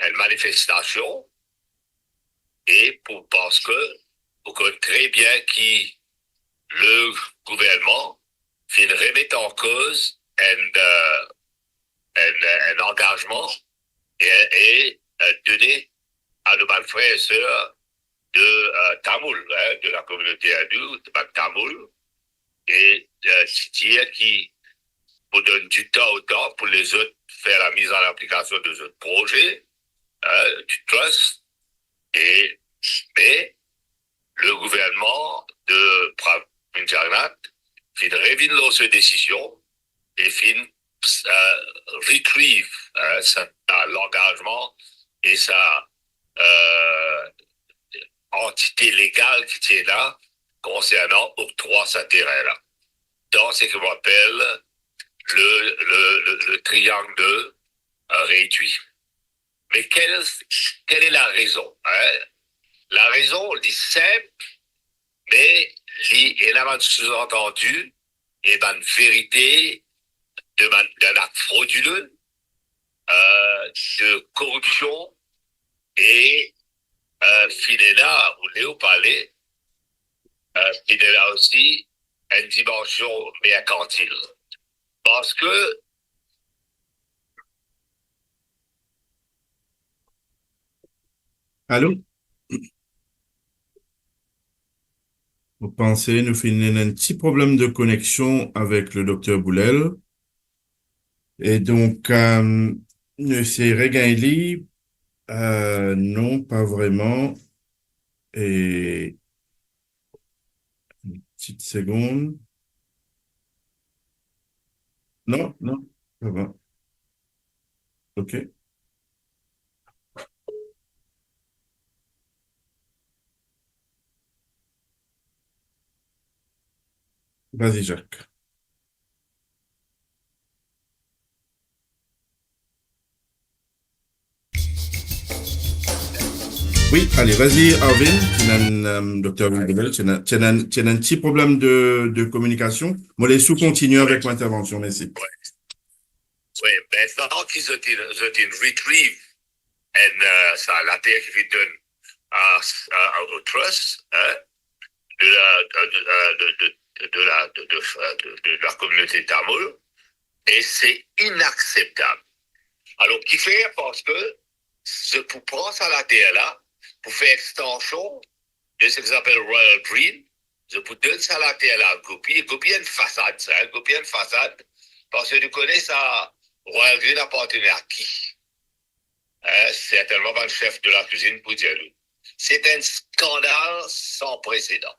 enn manifestasion, e pou, parce que ou konn tre bien ki le gouvernman finn remet an koz enn, euh, enn, enn angazman e, e, euh, done a nou bann frer e ser de, euh, Tamoul, hein, de la communauté hindoue, de bann Tamoul, e, euh, ti dir ki pou donn ditan o tan pou lezot fer la mise en application de zot proze, hein, du trust, e, me le gouvernman de Pravind Jugnauth finn revinn lor so desizion e finn, euh, retrieve, hein, sa, sa langazman e sa, euh, antite legal ki ti ena konsernan oktrwa sa terin la, dan seki mo apel le, le, le, le triangle de, euh, réduit. Mais quelle, quelle est la raison, hein? La rezon, li sinp, me li ena bann sous-entendu e bann verite de bann, d'un acte frauduleux, euh, de corruption e, euh, finn ena, ou le ou pale, euh, finn ena osi enn dimansion merkantil. Parce que Allô? Mo panse nou finn ena enn ti problem de koneksion avek le dokter Boulel. E donk, euh, nou esey regagn li. Euh, non, pa vreman. E Petite seconde. Non, non, ça va. Ok. Vas-y, Jacques. Oui, allez, vas-y, Arvin. Ti ena, euh, dokter Arvin Boulel, ti ena, ti ena, ti ena enn ti problem de, de kominikasion. Mo les ou kontinie avek mo intervension, mersi. Oui, me dan ki zot inn, zot inn retrieve enn, euh, sa later ki finn donn a, a, a, au trust, hein, de la, de, de, de, de, de la, de, de, de, de la communauté tamoul, e se inakseptab. Alor, ki fer? Parski se pou pran sa later la, pou fer extension de seki apel Royal Green, Zot pou donn sa later la Gopi. Gopi enn fasad sa, Gopi enn fasad, parski nou kone sa Royal Green apartenn a ki. Eh, sertennman bann sef de la kwizinn pou dir nou. Se enn skandal san presedan.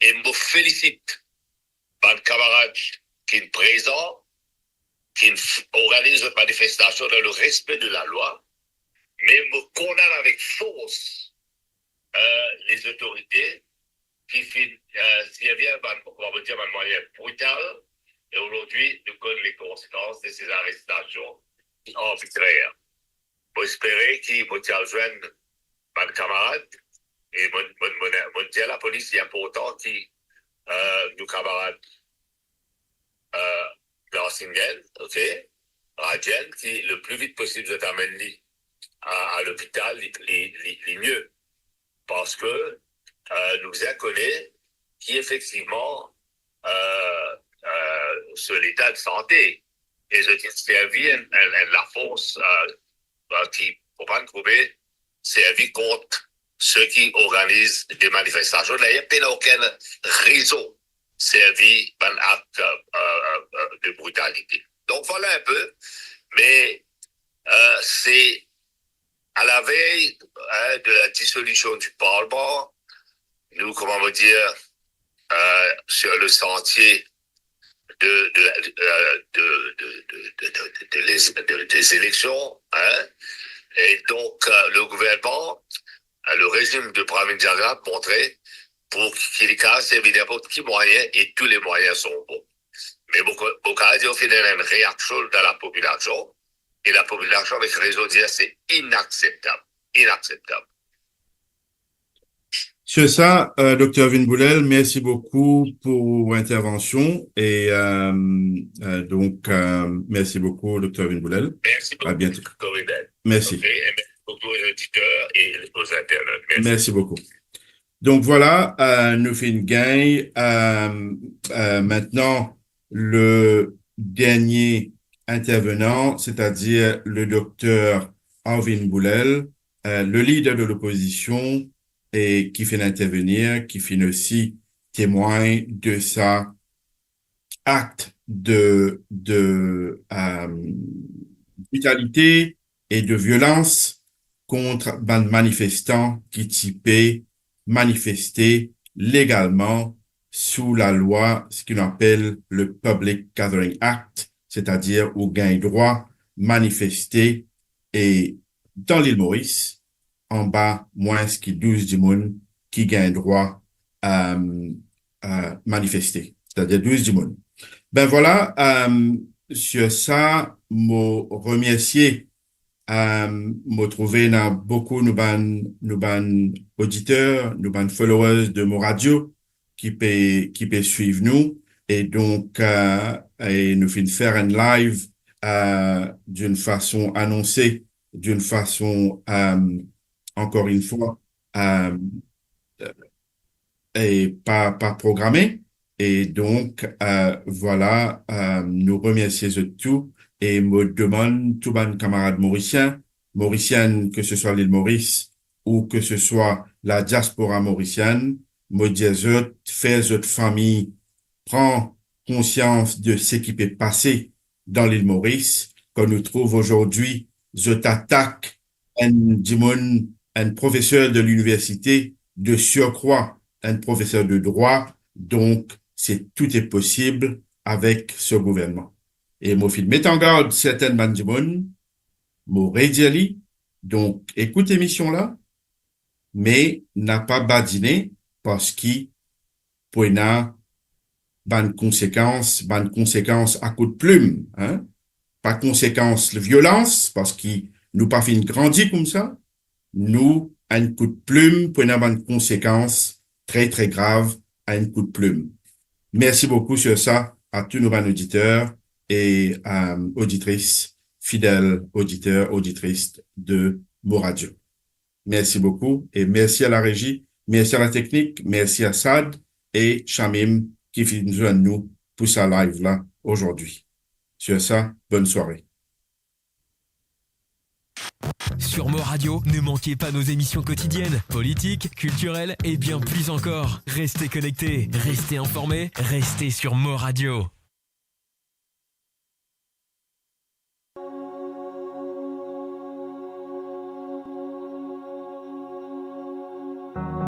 E mo felisit bann kamarad ki prezan, ki organiz zot manifestasion dan le respe de lalwa, me mo kondann avek fors, eh, lezotorite ki finn, eh, servi bann, kouma mo dir, bann mwayin brital, e azordi nou konn lekonsekans de se arestasion arbitrer. Mo espere ki mo ti al zwenn bann kamarad, e mo, mo, mo, mo dir lapolis, li inportan ki, eh, nou kamarad, eh, Larsingen, ok, Radjen, ki le pli vit posib zot amenn li a, a lopital, li, li, li, li mie. Parski, eh, nou bizin kone ki efektivman, eh, eh, so leta de sante. E zot inn servi enn, enn, enn lafors, eh, eh, ki, pou pa trouve, servi kont seki organiz de manifestasion. Dayer, pena okenn rezon servi bann akt, eh, eh, eh, de britalite. Donk, vwala enpe. Me, eh, se a la vey, eh, de la disolision di parlman, nou, kouma mo dir, eh, sur le santie de, de, eh, de, de, de, de, de, de les, de, des élections, hein. E donk, eh, le gouvernman, eh, le rezim de Pravind Jugnauth montre pou ki li kapav servi ninport ki mwayin e tou le mwayin son bon. Me mo, mo kapav dir, finn ena enn reaksion dan lapopilasion, e lapopilasion avek rezon dir se inakseptab, inakseptab. Sur sa, eh, Dokter Ervin Boulel, mersi boukou pou ou intervansion. E, eh, eh, donk, eh, mersi boukou, Dokter Ervin Boulel. Mersi boukou, Dokter Ervin. Mersi. Ok, e mersi boukou aux auditeurs et aux internautes. Mersi. Mersi boukou. Donk, vwala, eh, nou finn gagn, eh, eh, mintnan le dernie intervenan, setadir le Dokter Ervin Boulel, eh, le lider de lopozision, e ki finn intervenir, ki finn osi temwagn de sa akt de, de, eh, britalite e de violans kont bann manifestan ki ti pe manifeste legalman sou lalwa, seki nou apel le Public Gathering Act, setadir ou gagn drwa manifeste e dan Lil Moris, anba mwins ki douz dimoun ki gagn drwa, eh, eh, manifeste, setadir douz dimoun. Be vwala, eh, sur sa, mo remersie, eh, mo trouve ena boukou nou bann, nou bann oditer, nou bann followers de Mo Radio ki pe, ki pe swiv nou. E donk, eh, e nou finn fer enn live, eh, d'une façon annoncée, d'une façon, eh, encore une fois, eh, e pa, pa programe. E donk, eh, vwala, eh, nou remersie zot tou e mo demann tou bann kamarad morisien, morisienn, ke se swa Lil Moris ou ke se swa la diaspora morisienn, mo dir zot, fer zot fami pran konsians de seki pe pase dan Lil Moris, kan nou trouv azordi zot atak enn dimoun, enn profeser de liniversite, de surcroît enn profeser de drwa, donk se tout est possible avek se gouvernman. E mo finn met an gard sertin bann dimoun, mo redir li, donk ekout emision la, me napa badine, parski pou ena bann konsekans, bann konsekans a kout plim, hein? Pa konsekans violans, parski nou pa finn grandi koumsa, nou, enn kout plim pou ena bann konsekans tre, tre grav a enn kout plim. Mersi boukou sur sa a tou nou bann oditer e, eh, oditris, fidel oditer, oditris de Mo Radio. Mersi boukou e mersi a la rezi, mersi a la teknik, mersi a Sad e Shamim ki finn zwenn nou pou sa live la azordi. Sur sa, bonn sware. Sur Mo Radio, ne manquez pas nos émissions quotidiennes, politiques, culturelles et bien plus encore. Restez connectés, restez informés, restez sur Mo Radio.